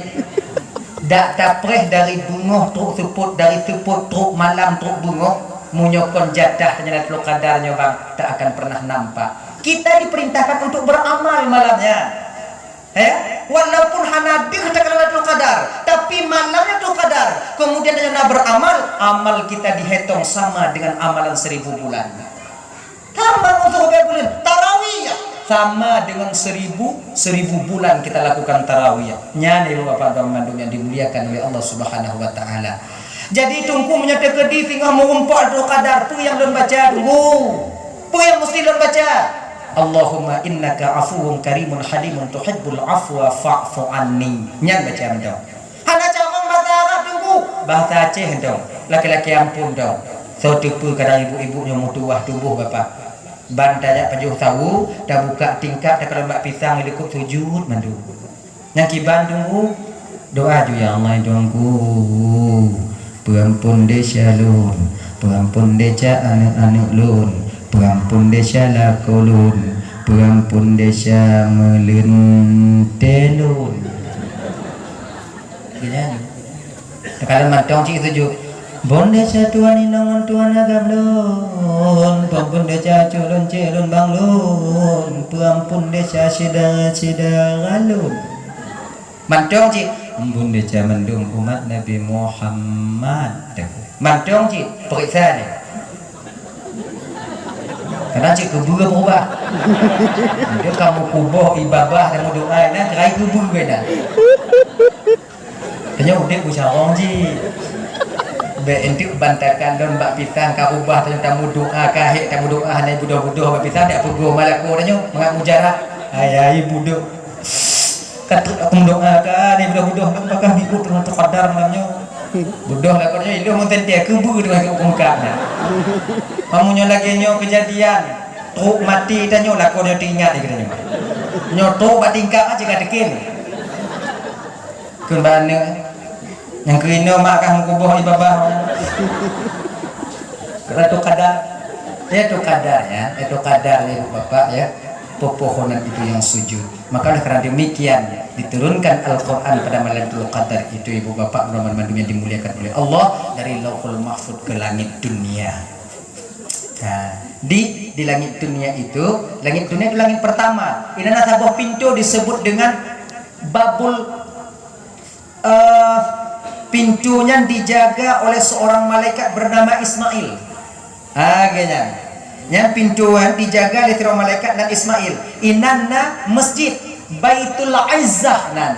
Dak tapreh dari beungoh trok seupôt, dari seupôt trok malam trok beungoh, meunyoe kon jatah tanyoe Lailatul Qadar nyoe bang, tak akan pernah nampak. Kita diperintahkan untuk beramal malamnya. Eh, walaupun hana deuh takalon Lailatul Qadar, tapi malamnya Lailatul Qadar, kemudian tanyoe na beramal, amal kita dihitung sama dengan amalan seribu bulan. Tambah untuk beubulan tarawih, sama dengan seribu, seribu bulan kita lakukan tarawih. Nyan ibu bapak dan mandum yang dimuliakan oleh Allah Subhanahu wa taala. Jadi teungku meunyoe teukeudi singoh meurumpok Lailatul Qadar, peue nyang lôn baca teungku? Peue nyang mesti lôn baca? Allahumma innaka afuwun karimun halimun tuhibbul afwa fa'fu anni. Nyan baca mantong. Hana carông bahasa Arab teungku. Bahasa Aceh mantong. Laki-laki ampun dong. Soe teupeu kadang ibu-ibu nyoe meutuwah tuboh bapak. Ban tajak pajoh sawu, tabuka tingkap takalon bak pisang likot sujud mandum. Nyang kiban teungku, doa ju ya Allah tuanku. Peuampun desya lôn, peuampun desya aneuk-aneuk lôn, peuampun desya lakoe lôn, peuampun desya meuleunte lôn. Geutanyoe. Takalon mantong cit sujud. Ampun desya tuan inong ngon tuan agam lôn, peuampun desya acut lôn cék lôn bang lôn, peuampun desya syedara-syedara lôn. Mantong cit, ampun desya mandum umat Nabi Muhammad. Mantong cit, peuriksa ni. Kadang cit keubeue beurubah. Dia kamu kuboh ibabah dan meudoa, nah, cerai keubeue dah. Tanyoe udeb beucarông cit. Bék enteuk bantakan lôn bak pisang ka ubah tanyoe tameudoa, ka hék tameudoa hana budoh-budoh bak pisang dak peugoh malakoe tanyoe mangat mujarab. Hai, hai, budok. Ka trok aku meudoa ka ni budoh-budoh lôn bakah biut teungoh teuqadar malam nyoe. Budoh lakoe nyoe ilôn meuteuntèe keubeue teungoh ikôt peungkat na. Meunyoe lagèe nyoe keujadian, trok maté tanyoe lakoe nyoe teuingat lé geutanyoe. Nyoe trok bak tingkap aja ka teuken. Kheun bak aneuk, nyang keu inoe mak kah meukuboh i babah. Lailatul Qadar. Lailatul Qadar, ya. Lailatul Qadar, ya, Ibu Bapak, ya. Pepohonan itu yang sujud. Maka oleh karena demikian, diturunkan Al-Quran pada malam Lailatul Qadar itu, Ibu Bapak, teman-teman yang dimuliakan oleh Allah, dari Lauhul Mahfud ke langit dunia. Nah, di di langit dunia itu, langit dunia itu langit pertama. Inan na saboh pintu disebut dengan Babul, eh, pintu nyan dijaga oleh seorang malaikat bernama Ismail. Ha, geuh nyan. Nyan pintu nyan dijaga lé sidroe malaikat nan Ismail. Inan na masjid Baitul Izzah nan.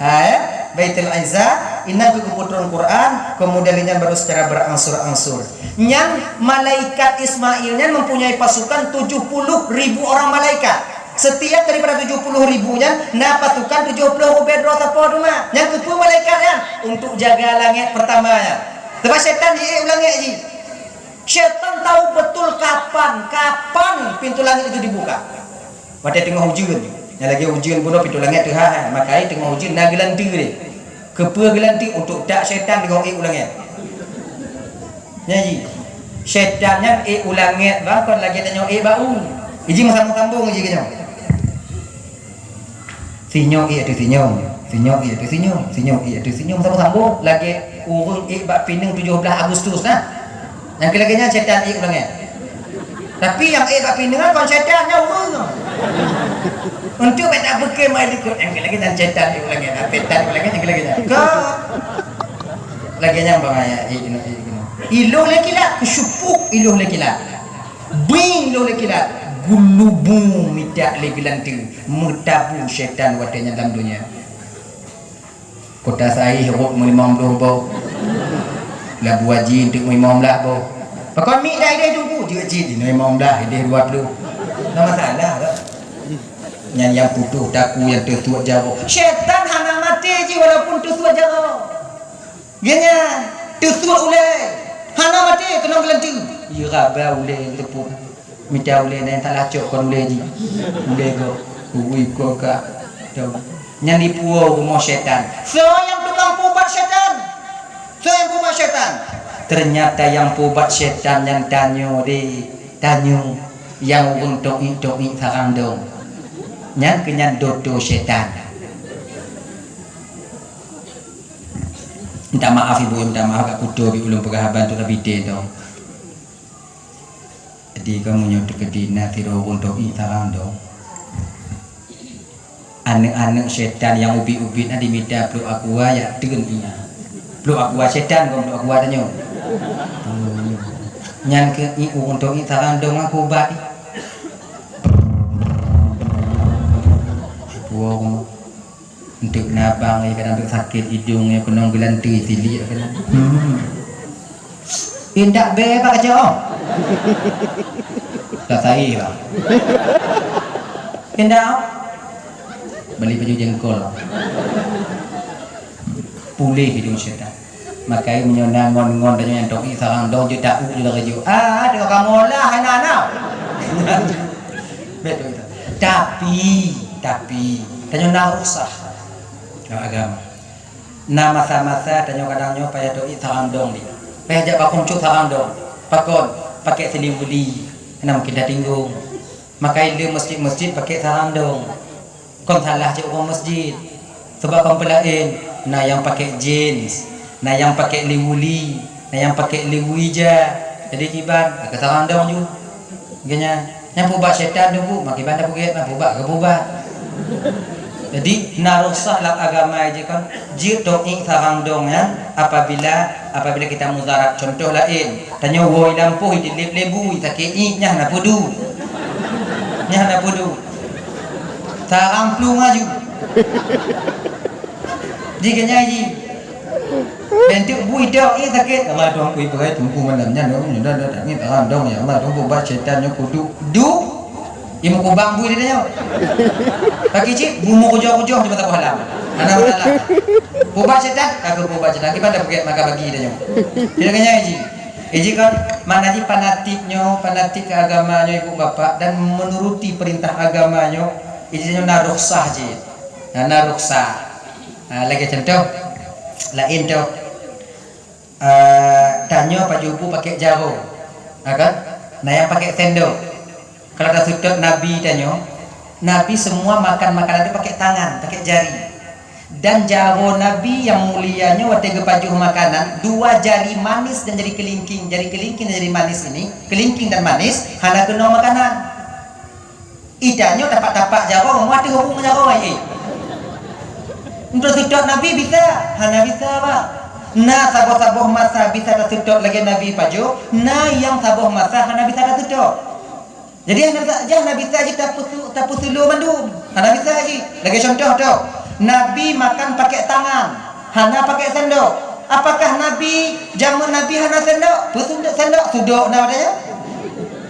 Ha, eh? Baitul Izzah, inan keuh geupeutrön Quran, kemudian lé nyan baru secara berangsur-angsur. Nyan malaikat Ismail nyan mempunyai pasukan tujuh puluh ribu orang malaikat. Setiap daripada tujuh puluh ribu nyan na pasukan tujuh puluh ubé droe sapo teuma. Nyan keupeue malaikat nyan? Untuk jaga langét pertama nyan. Sebab syaitan jiék u langét jih. Syaitan tahu betul kapan, kapan pintu langit itu dibuka. Watèe teungoh ujeuen, nyang lagèe ujeuen bunoe pintu langét teuhah, maka teungoh ujeuen na geulanteue deh. Keupeue geulanteue? Untuk tak syaitan teungoh ék u langét. Nyan jih. Syaitan nyan ék u langét bah kon lagèe tanyoe ék bak u. Iji meusambông-sambông iji keunyoe. Sinyoe ék ateueh sinyoe, sinyoe ék ateueh sinyoe, sinyoe ék ateueh sinyoe, meusambông-sambông lagèe ureueng ék bak pineung tujoh blaih Agustus nah. Nyang keu lagèe nyan syaitan ék u langét. Tapi nyang ék bak pineung nyan kon syaitan, nyan ureueng. Untuk bèk tapeuke mai likot, nyang keu lagèe nyan syaitan ék u langét, syaitan ék u langét nyang keu lagèe nyan. Ka lagèe nyan bang ayah ék keunoe, ék keunoe. Ilôh lé kilat, keusyupuk ilôh lé kilat. Bing lôn lé kilat, geulubu mitak lé geulanteue, meutabu syaitan watèe nyan lam donya. Kota Saih rhot meulimong ploh boh. Labu Aji eunteuk meulimong blaih boh. Pakon miek dah idéh Teungku? Jeuet cit inoe limong blaih, idéh dua ploh. Hana masalah lah. Nyan nyang putôh takue nyang teusuet jaroe. Syaitan hana maté jih walaupun teusuet jaroe. Geuh nyan teusuet ulèe, hana maté keunong geulanteue. Iraba ulèe teupot. Mita ulèe nyan salah cok kon ulèe jih. Ulèe gob, ui gob ka. Nyan dipuwoe rumoh syaitan. Soe nyang tukang peuubat syaitan? Soe nyang peuubat syaitan? Ternyata nyang peuubat syaitan nyan tanyoe deh, tanyoe nyang ureueng to'i-to'i sarang dong. Nyan keuh nyan doto syaitan. Minta maaf ibu, minta maaf agak kuto bi ulôn peugah haba tu tapi teh tu. Jadi kamu nyoe teukeudi na sidroe ureueng to'i sarang dong. Aneuk-aneuk syaitan nyang ubit-ubit na dimita pluek aqua yak teun inya. Pluek aqua syaitan kon pluek aqua tanyoe. Nyan keuh i ureueng to'i sarang dong aku ubat. Aku Untuk nabang, ya, kadang untuk sakét idong, ya, keunong geulanteue siliek, ya, kadang. Hmm. Indak bé bak kacau. Tak sai, bang. Indak. Beli baju jengkol. Pulih idong syaitan. Makai meunyoe na ngon-ngon tanyoe nyang to'i sarang dong jeuet ta-u jeuet lagèe jeuet. Ah, adoe kamoe lah hana na. Betul itu. Tapi, tapi tanyoe na rukhsah dalam agama. Na masa-masa tanyoe kadang nyoe payah to'i sarang dong di. Payah jak bakong cut sarang dong. Pakon? Pakai siliwuli. Hana mungkin tatinggong. Makai le masjid-masjid pakai sarang dong. Kon salah cit uroe masjid. Sebab kon peulaén, na nyang pakai jeans, na nyang pakai liwuli, na nyang pakai liwu ija. Jadi kiban, ka sarang dong ju. Geunya, nyang peuubat syaitan tu, Bu, makiban dah peugét, nyang peuubat ka peuubat. Jadi, na rukhsah lam agama jih kan, jeuet to'i sarang dong nyan apabila, apabila kita mudarat. Contoh laén, tanyoe woe i lampôh idilép lé bu, sakét iék nyan hana peudu. Nyan hana peudu. Sarang plueng aju. Jih keunyan jih. Bentuk bui dok ié sakét. Allah Tuhan kui peugah Teungku malam nyan dong, nyoe dah, dah, dah, ni tarang dong, ya Allah Tuhan peuubat syaitan nyoe kudu du. Ié meukubang bui dia nyoe. Bagi cit, bu meukujoh-kujoh di mata pahala. Hana masalah. Peuubat syaitan, aku peuubat syaitan. Kiban dah peugét maka bagi dia nyoe. Dia keunyan jih. Iji kan, makna jih fanatik nyoe, fanatik keu agama nyoe ibu bapak dan menuruti perintah agama nyoe, iji nyoe na rukhsah jih. Na, na rukhsah. Ha, lagèe contoh, laén tu, eh, tanyoe pajoh bu pakai jaroe. Ha kan? Na nyang pakai sendok. Kalau taseutôt Nabi tanyoe, Nabi semua makan makanan tu pakai tangan, pakai jari. Dan jaroe Nabi nyang mulia nyoe watée geupajoh makanan, dua jari manis dan jari kelingking, jari kelingking dan jari manis ini, kelingking dan manis, hana keunong makanan. Ita nyoe tapak-tapak jaroe, meunyoe ateueh ureuëng jaroe, eh. Untuk seutôt Nabi bisa? Hana bisa, Pak. Na saboh-saboh masa bisa taseutôt lagée Nabi pajoh, na nyang saboh masa hana bisa taseutôt. Jadi, hana bisa, hana bisa jih tapeusu-, tapeusulo mandum. Hana bisa jih. Lagée contoh tu, Nabi makan pakai tangan, hana pakai sendok. Apakah Nabi, jameun Nabi hana sendok? Peusudok sendok, sudok na watée nyan.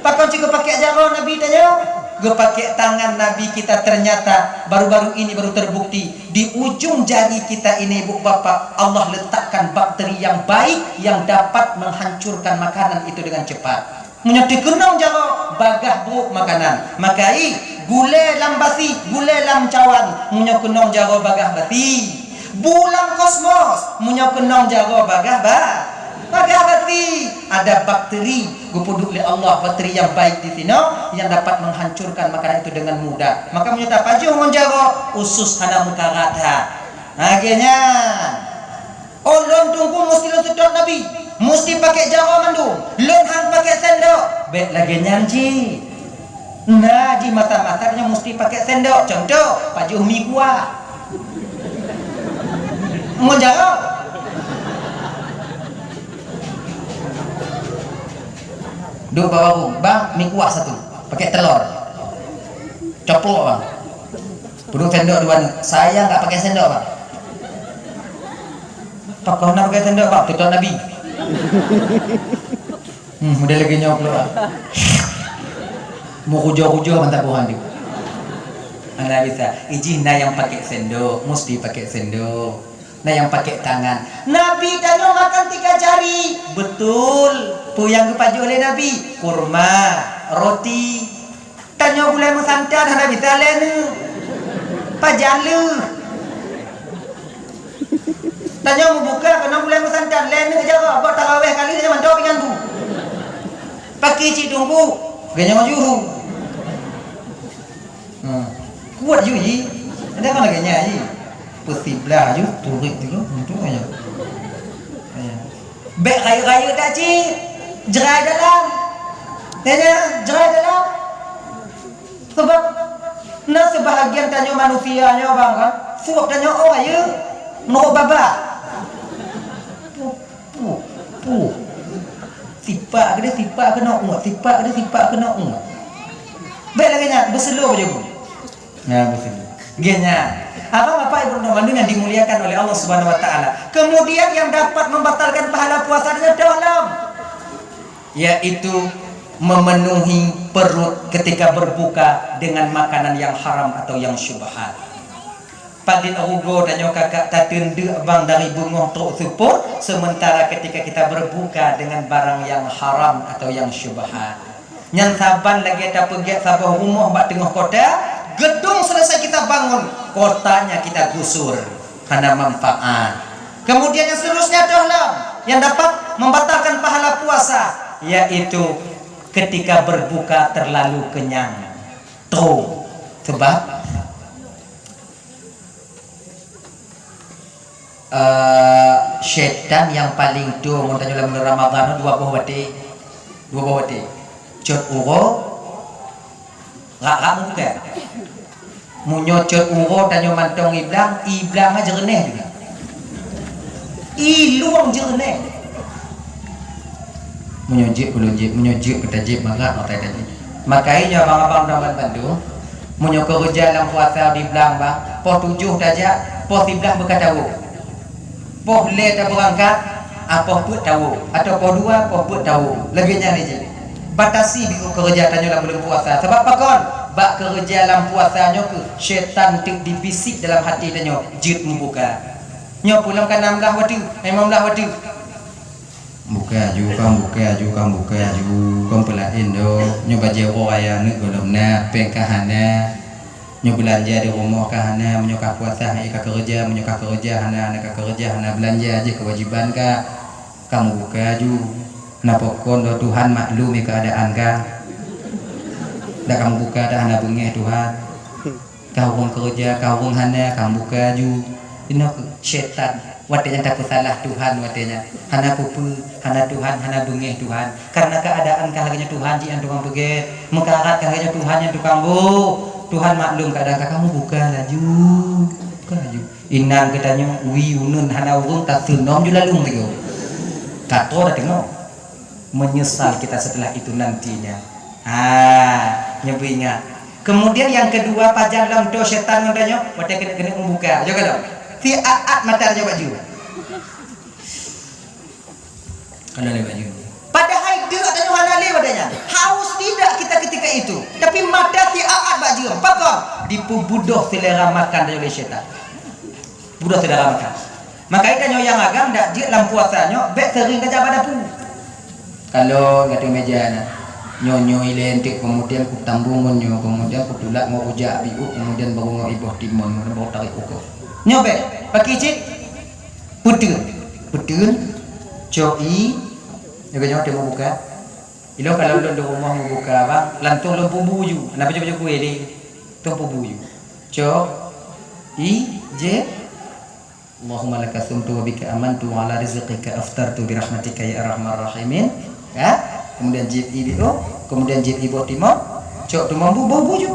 Pakon cit geupakék jaroe Nabi tanyoe? Geupakék tangan Nabi kita, ternyata baru-baru ini baru terbukti. Di ujung jari kita ini, Ibu Bapak, Allah letakkan bakteri yang baik yang dapat menghancurkan makanan itu dengan cepat. Meunyoe teukeunong jaroe, bagah brôk makanan. Maka i, gulée lam basi, gulée lam cawan, meunyoe keunong jaroe bagah basi. Bu lam kosmos, meunyoe keunong jaroe bagah ba-, bagah basi. Ada bakteri geupeuduek lé Allah, bakteri yang baik di sinoe yang dapat menghancurkan makanan itu dengan mudah. Maka meunyoe tapajoh ngon jaroe, usus hana meukarat that. Lagée nyan. Oh, lôn Teungku musti lôn seutôt Nabi, musti pakék jaroe mandum, lôn han pakék sendok. Bék lagée nyan cit. Na jih masa-masa nyoe musti pakék sendok. Contoh, pajoh mi kuah. Ngon jaroe. Duek bak warong, "Bang, mi kuah satu, pakék telor." Coplok, Bang. Peuduek sendok dua nyoe. "Saya nggak pakai sendok, Bang." "Pakon hana pakai sendok, Bang?" "Seutôt Nabi." Hmm, model lagée nyoe pula. Meukujoh-kujoh mantap buhan tu. Hana bisa. Ijih na nyang pakai sendok, musti pakai sendok. Na nyang pakai tangan. Nabi tanyoe makan tiga jari. Betul. Peue nyang geupajoh lé Nabi? Kurma, roti. Tanyoe gulai meusantan hana bisa lé nyoe. Pajan leuh. Tanyoe meubuka keunoe gulai meusantan lé nyoe jaroe, bak taraweh kali nyoe mantong pingan bu. Paki cit tunggu, ganyang juhu. Hmm. Kuat ju ji. Ada mana ganyang ji? Pesiblah ju, turik dulu, untuk aja. Ya. Bék rayeuk-rayeuk that cit. Jrai dalam. Nyan, jrai dalam. Sabab na seubahagian tanyoe manusia nyoe, Bang, kan, suwab tanyoe, oh, ayeue, meunurot babah. Puh, puh, puh. Sipak keudeh, sipak keunoe uet, sipak keudeh, sipak keunoe uet. Bék lagée nyan, beuseulo bajée bu. Nyan beuseulo. Nggih nyan. Abang, Bapak, Ibu, teman-teman yang dimuliakan oleh Allah Subhanahu wa Taala. Kemudian yang dapat membatalkan pahala puasa dengan dalam, yaitu memenuhi perut ketika berbuka dengan makanan yang haram atau yang syubhat. Padit rugoe tanyoe kakak tateun deuk bang dari beungoh trok seupôt, sementara ketika kita berbuka dengan barang yang haram atau yang syubhat. Nyan saban lagée tapeugét saboh rumoh bak teungoh kota, gedung selesai kita bangun, kotanya kita gusur, hana manfaat. Kemudian yang seterusnya adalah yang dapat membatalkan pahala puasa, yaitu ketika berbuka terlalu kenyang. Trok. Sebab Eh, syaitan nyang paleng tueng ngon tanyoe lam buleuen Ramadhan nyoe dua boh watée. Dua boh watée. Cot uroe, rak-rak meubuka. Meunyoe cot uroe tanyoe mantong iblang, iblang jeureunéh juga. Ilueng jeureunéh. Meunyoe jeuet ulôn jeuet, meunyoe jeuet keu tajeuet, maka makai tajeuet. Maka nyoe abang-abang dan bandum, meunyoe keureuja lam puasa di blang bang, poh tujoh tajak, poh siblaih beukatawoe. Poh lhée tabeurangkat, ah, poh peuet tawoe, atawa poh dua, poh peuet tawoe. Lagée nyan jih. Batasi biôh keureuja tanyoe lam buleuen puasa. Sabab pakon? Bak keureuja lam puasa nyoe keuh syaitan teuk dibisik dalam hati tanyoe jeuet meubuka. Nyoe peue lom ka nam blaih watée, limong blaih watée. Buka aju, kon buka aju, kon buka aju, kon peulaén doh. Nyoe bajée uroe raya aneuk gohlom na, péng ka hana. Nyoe beulanja di rumoh ka hana, meunyoe ka puasa han ék ka keureuja, meunyoe ka keureuja hana, hana ka keureuja, hana beulanja jih keuwajiban ka. Ka meubuka aju. Na pakon doh Tuhan maklum keuadaan ka. Dak ka meubuka dak hana beungéh Tuhan. Ka ureuëng keureuja, ka ureuëng hana, ka meubuka aju. Inoe kheueh syaitan, watée nyan tapeusalah Tuhan watée nyan. Hana peue-peue, hana Tuhan, hana beungéh Tuhan. Karena keadaan ka lagée nyoe Tuhan cit nyang tukang peugét, meukarat ka lagée nyoe Tuhan nyang tukang boh. Tuhan maklum keadaan ka kamoe buka laju, buka laju. Inan geutanyoe wie uneuen hana ureuëng taseunom ju lalong tigo. Ka troh tateungoh. Menyesal kita setelah itu nantinya. Ha, nyoe beuingat. Kemudian yang kedua, pajan lom toe syaitan ngon tanyoe, watée keuneuk-keuneuk meubuka. Jok kalon. Siat-at mata tanyoe bak jeue. Hana lé bak jeue. Padahai deuk tanyoe hana lé watée nyan. Haus tidak kita ketika itu. Tapi mata siat-at bak jeue. Pakon? Dipeubudoh selera makan tanyoe lé syaitan. Budoh selera makan. Maka tanyoe nyang agam dak jeuet lam puasa nyoe, bék seuring tajak bak dapu. Kalon gata meja na. Nyoe-nyoe ilée enteuk, kemudian kutambong ngon nyoe, kemudian kutulak ngon ujak biuk, kemudian baru ngon iboh timon, kemudian baru tarék ukoe. Nyoe bék, pakri cit. Peuteun. Peuteun. Cok ie. Nyoe nyoe teuh meubuka. Ilôn kalau lôn di rumoh meubuka, bang, langsung lôn peubu ju. Hana pajoh-pajoh kueh lé. Langsung peubu ju. Cok. Ie, jép. Allahumma laka sumtu wa bika amantu wa ala rizqika aftartu bi rahmatika ya arhamar rahimin. Ya. Kemudian jép ie biôh, kemudian jép iboh timon, cok timon bu, bu, bu ju.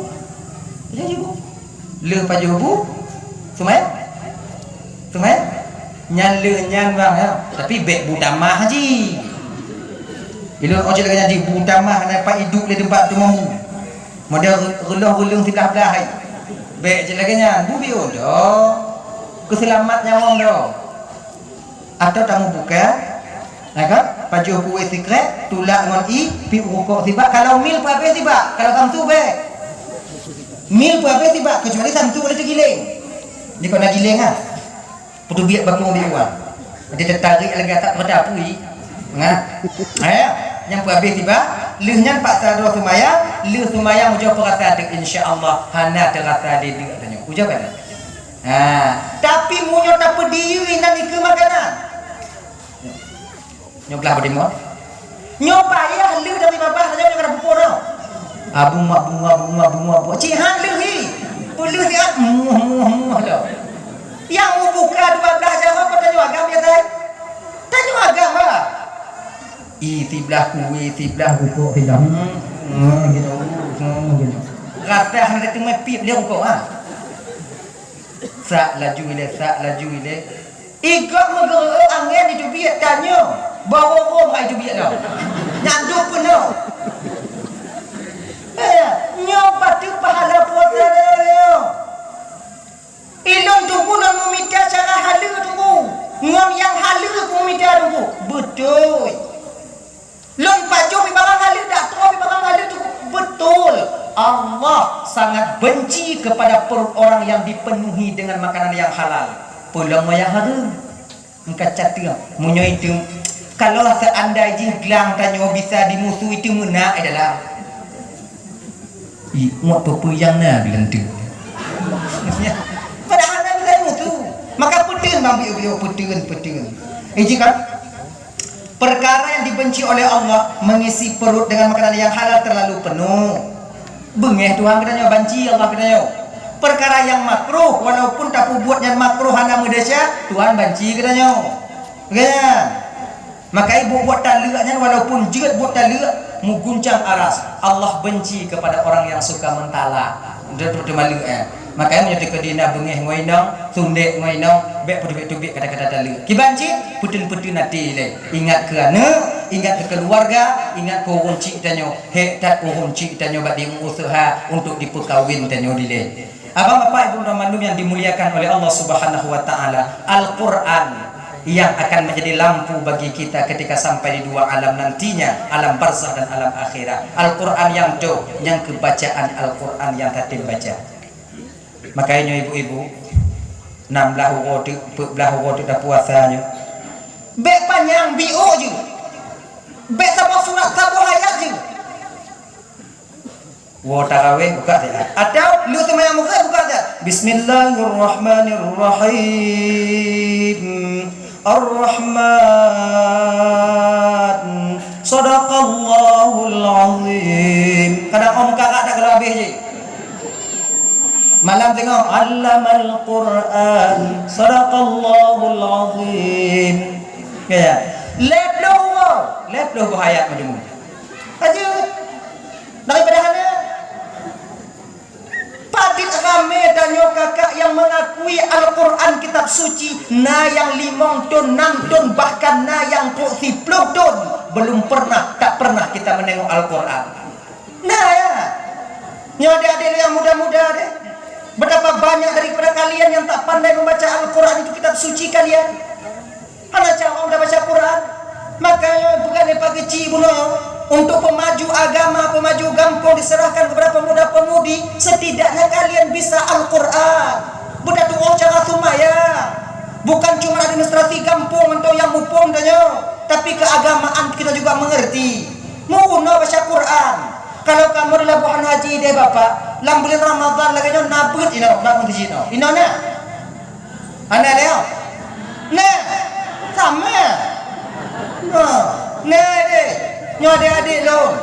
Jadi bu. Lheueh pajoh bu, seumayang. Seumayang. Nyan lheueh nyan bang ya. Tapi bék bu tamah ji. Ilôn ojek lagée nyan ji bu tamah na pat iduek lé teumpat timon bu. Model reuloh-reuleung siblah-blah hai. Bék cit lagée nyan, bu biôh doh. Keuseulamat nyawöng doh. Atawa tameubuka, na kan? Pajoh kueh sikrek, tulak ngon ie, piep rukok sibak. Kalau mil peuhabéh sibak, kalau samsu bék. Mil peuhabéh sibak, keucuali samsu boleh teugiléng. Di kona giléng ha. Peuteubiet bakong di luwa. Jadi teutarek lagée atak peurata apui. Nah. Eh, nyang peuhabéh tiba, lheueh nyan paksa droe seumayang, lheueh seumayang ujoe peurasa teuk, insya Allah hana teurasa lé deuk tanyoe. Ujoe ka na. Ha, tapi meunyoe tapeudiyeu inan ikeue makanan. Nyoe blah beutimon. Nyoe payah lheueh dari babah saja nyoe kada pupuk nyoe. Abu mah bunga bunga bunga bunga. Cih han lheueh hi. Peulheueh siat muah muah muah lom. Nyang meubuka dua blah jaroe pun tanyoe agam biasa. Tanyoe agam bah. I siblah kueh siblah rukok siblah. Hmm, hmm, gitu. Hmm, gitu. Rasa hana teumé piep lé rukok ha. Sak laju ilée, sak laju ilée. Igob meugeureuek angén jiteubiet tanyoe, baro rhom hai jiteubiet nyoe. Nyan duek peunoh. Eh, nyoe pateuk pahala puasa nyoe. Ilôn teungku lôn meumita cara haleue teungku. Ngon nyang haleue kumita teungku. Beutôi. Lôn pajoh pi barang haleue, dak troh pi barang haleue tu beutôi. Allah sangat benci kepada perut orang yang dipenuhi dengan makanan yang halal. Peulom nyang hareuem. Engka cateung, meunyoe itu, kalau seandai jih glang tanyoe bisa dimusu itu meunak adalah. Ih, ngot peue-peue nyang na bilang tu. Padahal na bisa dimusu. Maka peuteun bang biu-biu, peuteun, peuteun. Iji kan? Perkara yang dibenci oleh Allah mengisi perut dengan makanan yang halal terlalu penuh. Beungéh Tuhan geutanyoe, banci Allah geutanyoe. Perkara yang makruh, walaupun tapeubuet nyan makruh hana meudesya, Tuhan banci geutanyoe. Kan? Maka ibu buet taleuek nyan walaupun jeuet buet taleuek meuguncang aras. Allah benci kepada orang yang suka mentala. Dia tu maleuek eh. Maka meunyoe teukeudi na beungéh ngon inong, sundek ngon inong, bék peuteubiet-teubiet kata-kata taleuek. Kiban cit, peuteun-peuteun até ilée. Ingat keu aneuk, ingat keu keuluwarga, ingat keu ureueng chik tanyoe. Hék that ureueng chik tanyoe bak diusaha untuk dipeukawen tanyoe dilée. Abang bapak ibu dan mandum yang dimuliakan oleh Allah Subhanahu wa taala, Al-Quran yang akan menjadi lampu bagi kita ketika sampai di dua alam nantinya, alam barzakh dan alam akhirat. Al-Quran yang tu, yang kebacaan Al-Quran yang tatem baca. Makanya ibu-ibu, enam belas uroe tu, empat belas uroe tu dah puasanya. Bek panjang biuk je. Bek saboh surat, saboh ayat je. Woe tarawih buka saja. Atau lu seumayang Maghrib buka saja. Bismillahirrahmanirrahim. Ar-Rahman. Sadaqallahul Azim. Kadang om kakak tak kalau habis je. Malam tengok, "Allamal Qur'an, sadaqallahul azim." Ya. Lhèe ploh, lhèe ploh boh ayat meudeungoe. Aja. Daripada hana. Padit ramé tanyoe kakak nyang mengakui Al-Qur'an Kitab Suci, na nyang limong thon, nam thon, bahkan na nyang trok siploh thon, belum pernah, tak pernah kita menengok Al-Qur'an. Nah, ya. Nyoe adik-adik yang muda-muda deh. Betapa banyak daripada kalian yang tak pandai membaca Al-Quran itu kitab suci kalian. Hana cara dah baca Quran. Makanya bukan lepas kecil bunoe untuk pemaju agama, pemaju gampong diserahkan kepada pemuda-pemudi. Setidaknya kalian bisa Al-Quran. Budak tuoh cara sumaya. Bukan cuma administrasi gampong atau yang mupong tanyoe, tapi keagamaan kita juga mengerti. Meurunoe baca Quran. Kalau kamoe di Labuhan Haji deh Bapak, lam buleuen Ramadhan lagèe nyoe na beuet inoe bak meuseujid nyoe. Inoe na? Hana lé nyoe? Na. Sama. Ha. Na deh. Nyoe adik-adik lôn.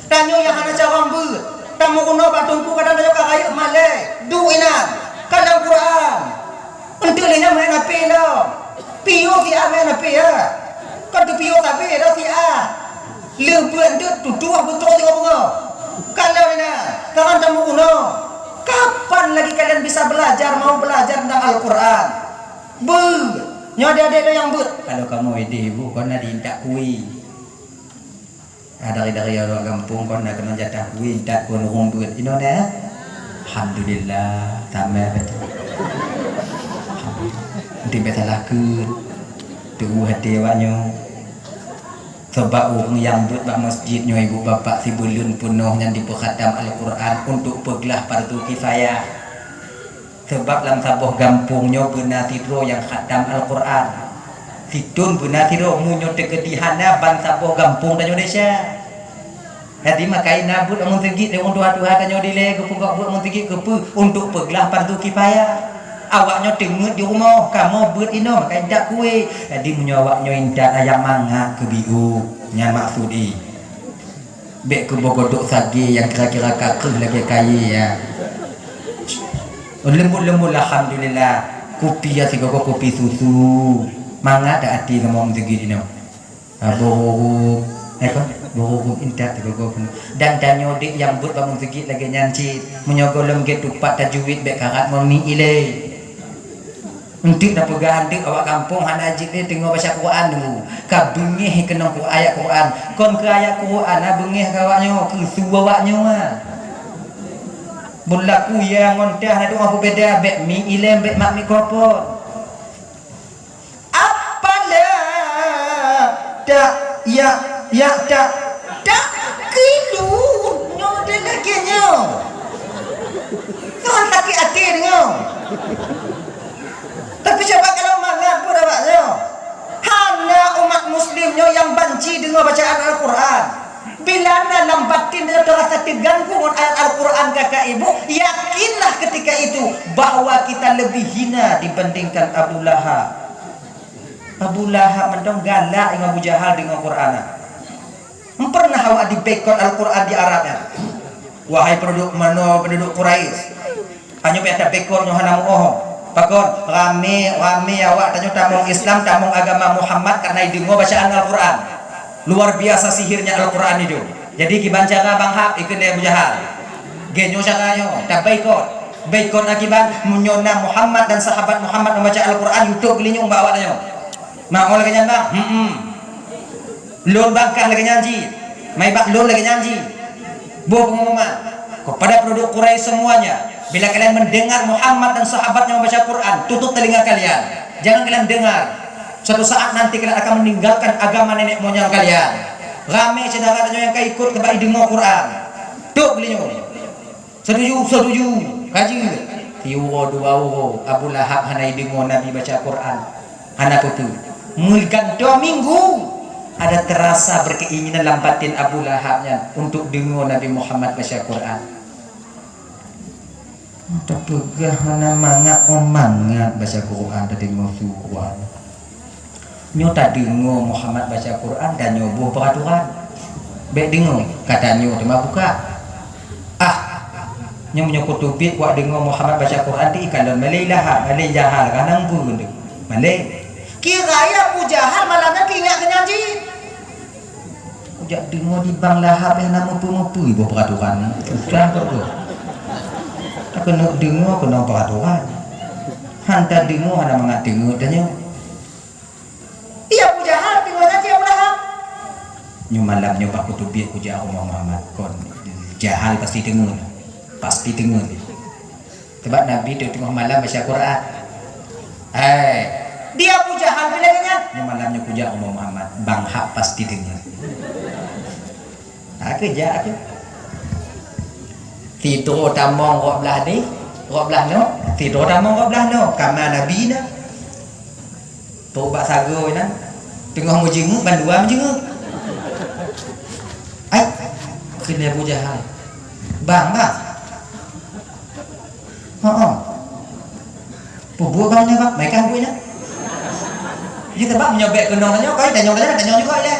Tanyoe nyang hana carông beuet. Tameurunoe bak teungku kadang tanyoe ka rayeuk malèe. Duek inan. Kadang Quran. Eunteuk lé nyan meu'en H P lom. Piôh siat meu'en H P, ya. Kon teupiôh sabe dah siat. Lheueh beuet eunteuk tutoe beutrok sigoe beungoh. Kalon inan, tangan tameurunoe. Kapan lagi kalian bisa belajar, mau belajar tentang Al-Quran? Beuet. Nyoe adik-adik nyang beuet. Kalau kamoe idéh ibu, kon na diintat kui. Ah, dari-dari awak gampông kon na keunong jatah kueh, intat kon ureueng beuet. Inoe na? Alhamdulillah, tamah beutôi. Mungkin biasa lakeue, teuhu até awak nyoe. Sabab ureueng nyang beuet bak masjid nyoe, ibu bapak, sibuleuen peunoh nyan jipeuhatam Al-Quran untuk peuglah fardu kifayah. Sabab lam saboh gampông nyoe beuna sidroe nyang khatam Al-Quran. Sithon beuna sidroe, meunyoe teukeudi hana ban saboh gampông tanyoe desya. Jadi, maka na beuet lam meuseujid lé ureueng tuha-tuha tanyoe dilèe geupeugah beuet meuseujid keupeue? Untuk peuglah fardu kifayah. Awak nyoe teungeut di rumoh, kamoe beuet inoe, maka intat kueh. Jadi, meunyoe awak nyoe intat, ayam mangat keu biôh. Nyan maksud jih. Bèk keuboh godok sagé nyang kira-kira ka kreueh lagèe kayèe, ya. Oh, leumbot-leumbot, alhamdulillah. Kupi ya sigoe-goe kupi susu. Mangat dak até kamoe meuseujid inoe. Ah, boh rhurum. Eh, kon? Boh rhurum intat sigoe-goe peunoh. Dan tanyoe dek nyang beuet bak meuseujid lagèe nyan cit. Meunyoe gohlom gèt tupat tajwid bèk karat ngon mi ilèe. Eunteuk na peugah eunteuk awak gampông hana jeuet lé teungoh baca Quran dulu. Ka beungèh keunong ku ayat Quran. Kon keu ayat Quran na beungèh keu awak nyoe, keu su awak nyoe. Buet laku ya ngon tah na dua peubeda, bèk mi ilèe, bèk mat mikrofon. Apala tak ya, ya tak, tak kilu nyoe dan lagèe nyoe. Tuhan sakit hati dengoe. Tapi coba kalau mangat pun awak nyoe. Hana umat muslim nyoe nyang banci deungoe bacaan Al-Quran. Bila na lam batin nyoe teurasa teuganggu ngon ayat Al-Quran kakak ibu, yakinlah ketika itu bahwa kita lebih hina dibandingkan Abu Lahab. Abu Lahab mantong galak ngon Abu Jahal deungoe Quran. Hana pernah awak diboikot Al-Quran di Arab nyan. Wahai penduduk manoe, penduduk Quraisy, tanyoe payah taboikot nyoe hana meuoh. Pakon? Ramé, ramé awak tanyoe tamong Islam, tamong agama Muhammad karena ideungoe bacaan Al-Quran. Luar biasa sihirnya Al-Quran itu. Jadi kiban cara Bang Hab ikheun lé Abu Jahal. Geuh nyoe cara nyoe, taboikot. Boikot akiban meunyoe na Muhammad dan sahabat Muhammad membaca Al-Quran, YouTube geulinyueng bak awak tanyoe. Meu'oh lagèe nyan bang? Hmm. Lôn bangkah lagèe nyan cit. Maibak lôn lagèe nyan cit. Boh pengumuman kepada penduduk Quraisy semuanya, bila kalian mendengar Muhammad dan sahabatnya membaca Quran, tutup telinga kalian. Jangan kalian dengar. Suatu saat nanti kalian akan meninggalkan agama nenek moyang kalian. Ramé syedara tanyoe nyang ka ikot keu bak ideungoe Quran. Tok geulinyueng. Setuju, setuju. Ka jeuet. Siuroe dua uroe, Abu Lahab hana ideungoe Nabi baca Quran. Hana peue-peue. Meugantoe minggu, ada terasa berkeinginan lam batin Abu Lahab nyan untuk deungoe Nabi Muhammad baca Quran. Tapeugah hana mangat, oh mangat baca Quran, tadeungoe su Quran. Nyoe tadeungoe Muhammad baca Quran, tanyoe boh peraturan. Bèk deungoe, ka tanyoe teuma buka. Ah, Nyoe meunyoe kuteubiet kuat deungoe Muhammad baca Quran, ti ikalon malée Lahab, malée Jahal, ka nang peue deungoe. Malée. Kira ya Abu Jahal malam nyan teuingat keu nyan cit. Kujak deungoe di bang Lahab nyang na meupeue-meupeue boh peuratoran. Susah keu tu. Takeuneuk deungoe keunong peuratoran. Han tadeungoe hana mangat deungoe tanyoe. Iya Abu Jahal teungoh ngaji Abu Lahab. Nyoe malam nyoe bak kuteubiet kujak rumoh Muhammad kon Jahal pasti deungoe. Pasti deungoe. Sebab Nabi tu teungoh malam baca Quran. Hai, dia Abu Jahal bila ingat. Nyoe malam nyoe kujak rumoh Muhammad, bang Hab pasti deungoe. Ha, keujak tu. Sidroe tamong rot blah ni, rot blah nyoe, sidroe tamong rot blah nyoe, kama Nabi na. Trok bak sagoe nyan, teungoh meujeungeuek, bandua meujeungeuek. Ai, kheun lé Abu Jahal, "Bang, bang." "Heeh." "Peubuet bang nyoe, bang?" "Meuikah buet nyoe." Jih teubak meunyoe bèk keunong tanyoe, kai tanyong, tanyong, tanyong juga ilèe.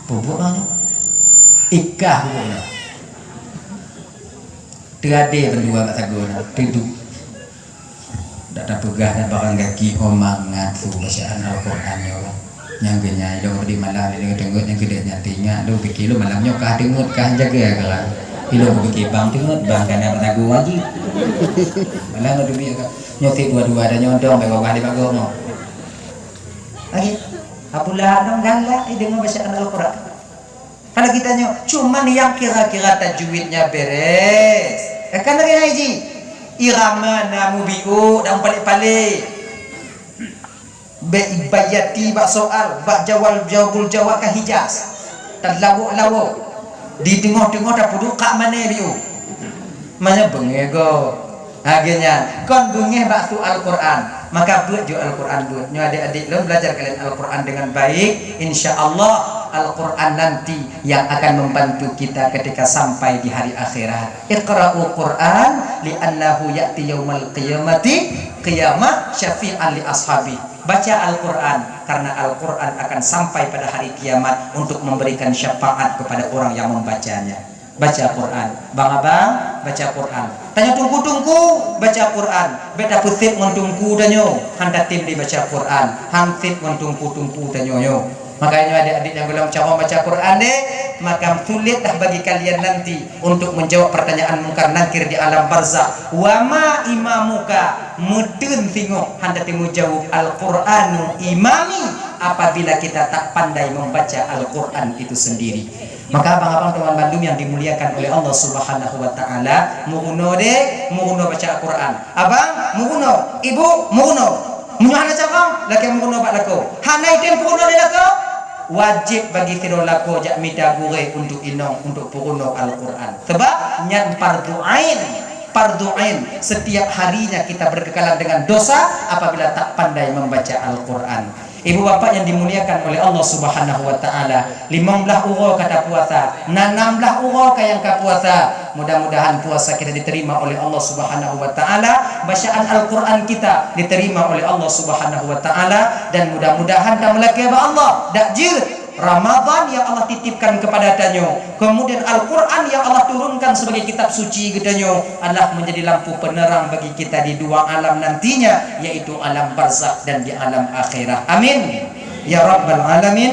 "Peubuet bang nyoe?" "Ikah buet nyoe." Teuadé bandua bak sagoe nyan, teuduek. Dak tapeugah dah barang gaki ho mangat su bacaan Al-Quran nyoe. Nyang keu nyan ilôn di malam ilôn teungeut nyang keu dek nyan teuingat lôn pike lôn malam nyoe kah teungeut kah jaga kah. Ilôn pike bang teungeut bang kana batagu lagi. Malam nyoe demi ka nyoe sit dua-dua dah nyoe dong bak babah di bagoe nyoe. Lagi. Abu Lahab dong galak, eh, deungoe bacaan Al-Quran. Kalau kita nyoe, cuman yang kira-kira tajwidnya beres. Eh, kan lagèe nyan ji. Irama na mubiu dan palék-palék. Bèk ibayati bak soal, bak jawab, jawabul jawab ka Hijaz. Talawok-lawok. Di teungoh-teungoh tapeuduek kak mané biu. Manyang beungéh gob. Lagèe nyan, kon beungéh bak su Al-Quran, maka beuet ju Al-Quran beuet. Nyoe adik-adik lôn belajar kalian Al-Quran dengan baik, insya Allah Al-Quran nanti yang akan membantu kita ketika sampai di hari akhirat. Iqra'ul Quran li'annahu ya'ti yaumal qiyamati qiyamah syafi'an li ashabi. Baca Al-Quran karena Al-Quran akan sampai pada hari kiamat untuk memberikan syafaat kepada orang yang membacanya. Baca Quran. Bang abang, baca Quran. Tanyoe teungku-teungku, baca Quran. Bèk tapeusép ngon teungku tanyoe, han tatem lé baca Quran, han sép ngon teungku-teungku tanyoe nyoe. Makanya adik-adik nyang golom carông baca Quran deh, maka sulit dah bagi kalian nanti untuk menjawab pertanyaan Mungkar Nakir di alam barzakh. Wa ma imamuka, meuteun singoh han tatem jaweueb, Al-Quranu imami, apabila kita tak pandai membaca Al-Quran itu sendiri. Maka abang-abang teman bandum yang dimuliakan oleh Allah Subhanahu wa taala, meurunoe deh, meurunoe baca Al-Quran. Abang, meurunoe, ibu, meurunoe. Meunyoe hana carông, lakèe meurunoe bak lakoe. Hana item peurunoe di lakoe, wajéb bagi sidroe lakoe jak mita gurèe untuk inong untuk peurunoe Al-Quran. Sebab nyan fardhu ain, fardhu ain. Setiap harinya kita berkekalan dengan dosa apabila tak pandai membaca Al-Quran. Ibu bapak yang dimuliakan oleh Allah Subhanahu wa taala, limong blaih uroe ka tapuasa, na nam blaih uroe ka nyang ka puasa. Mudah-mudahan puasa kita diterima oleh Allah Subhanahu wa taala, bacaan Al-Quran kita diterima oleh Allah Subhanahu wa taala, dan mudah-mudahan tameulakèe bak Allah, dak jeuet Ramadan yang Allah titipkan kepada tanyoe, kemudian Al-Quran yang Allah turunkan sebagai kitab suci geutanyoe adalah menjadi lampu penerang bagi kita di dua alam nantinya, yaitu alam barzakh dan di alam akhirat. Amin ya rabbal alamin.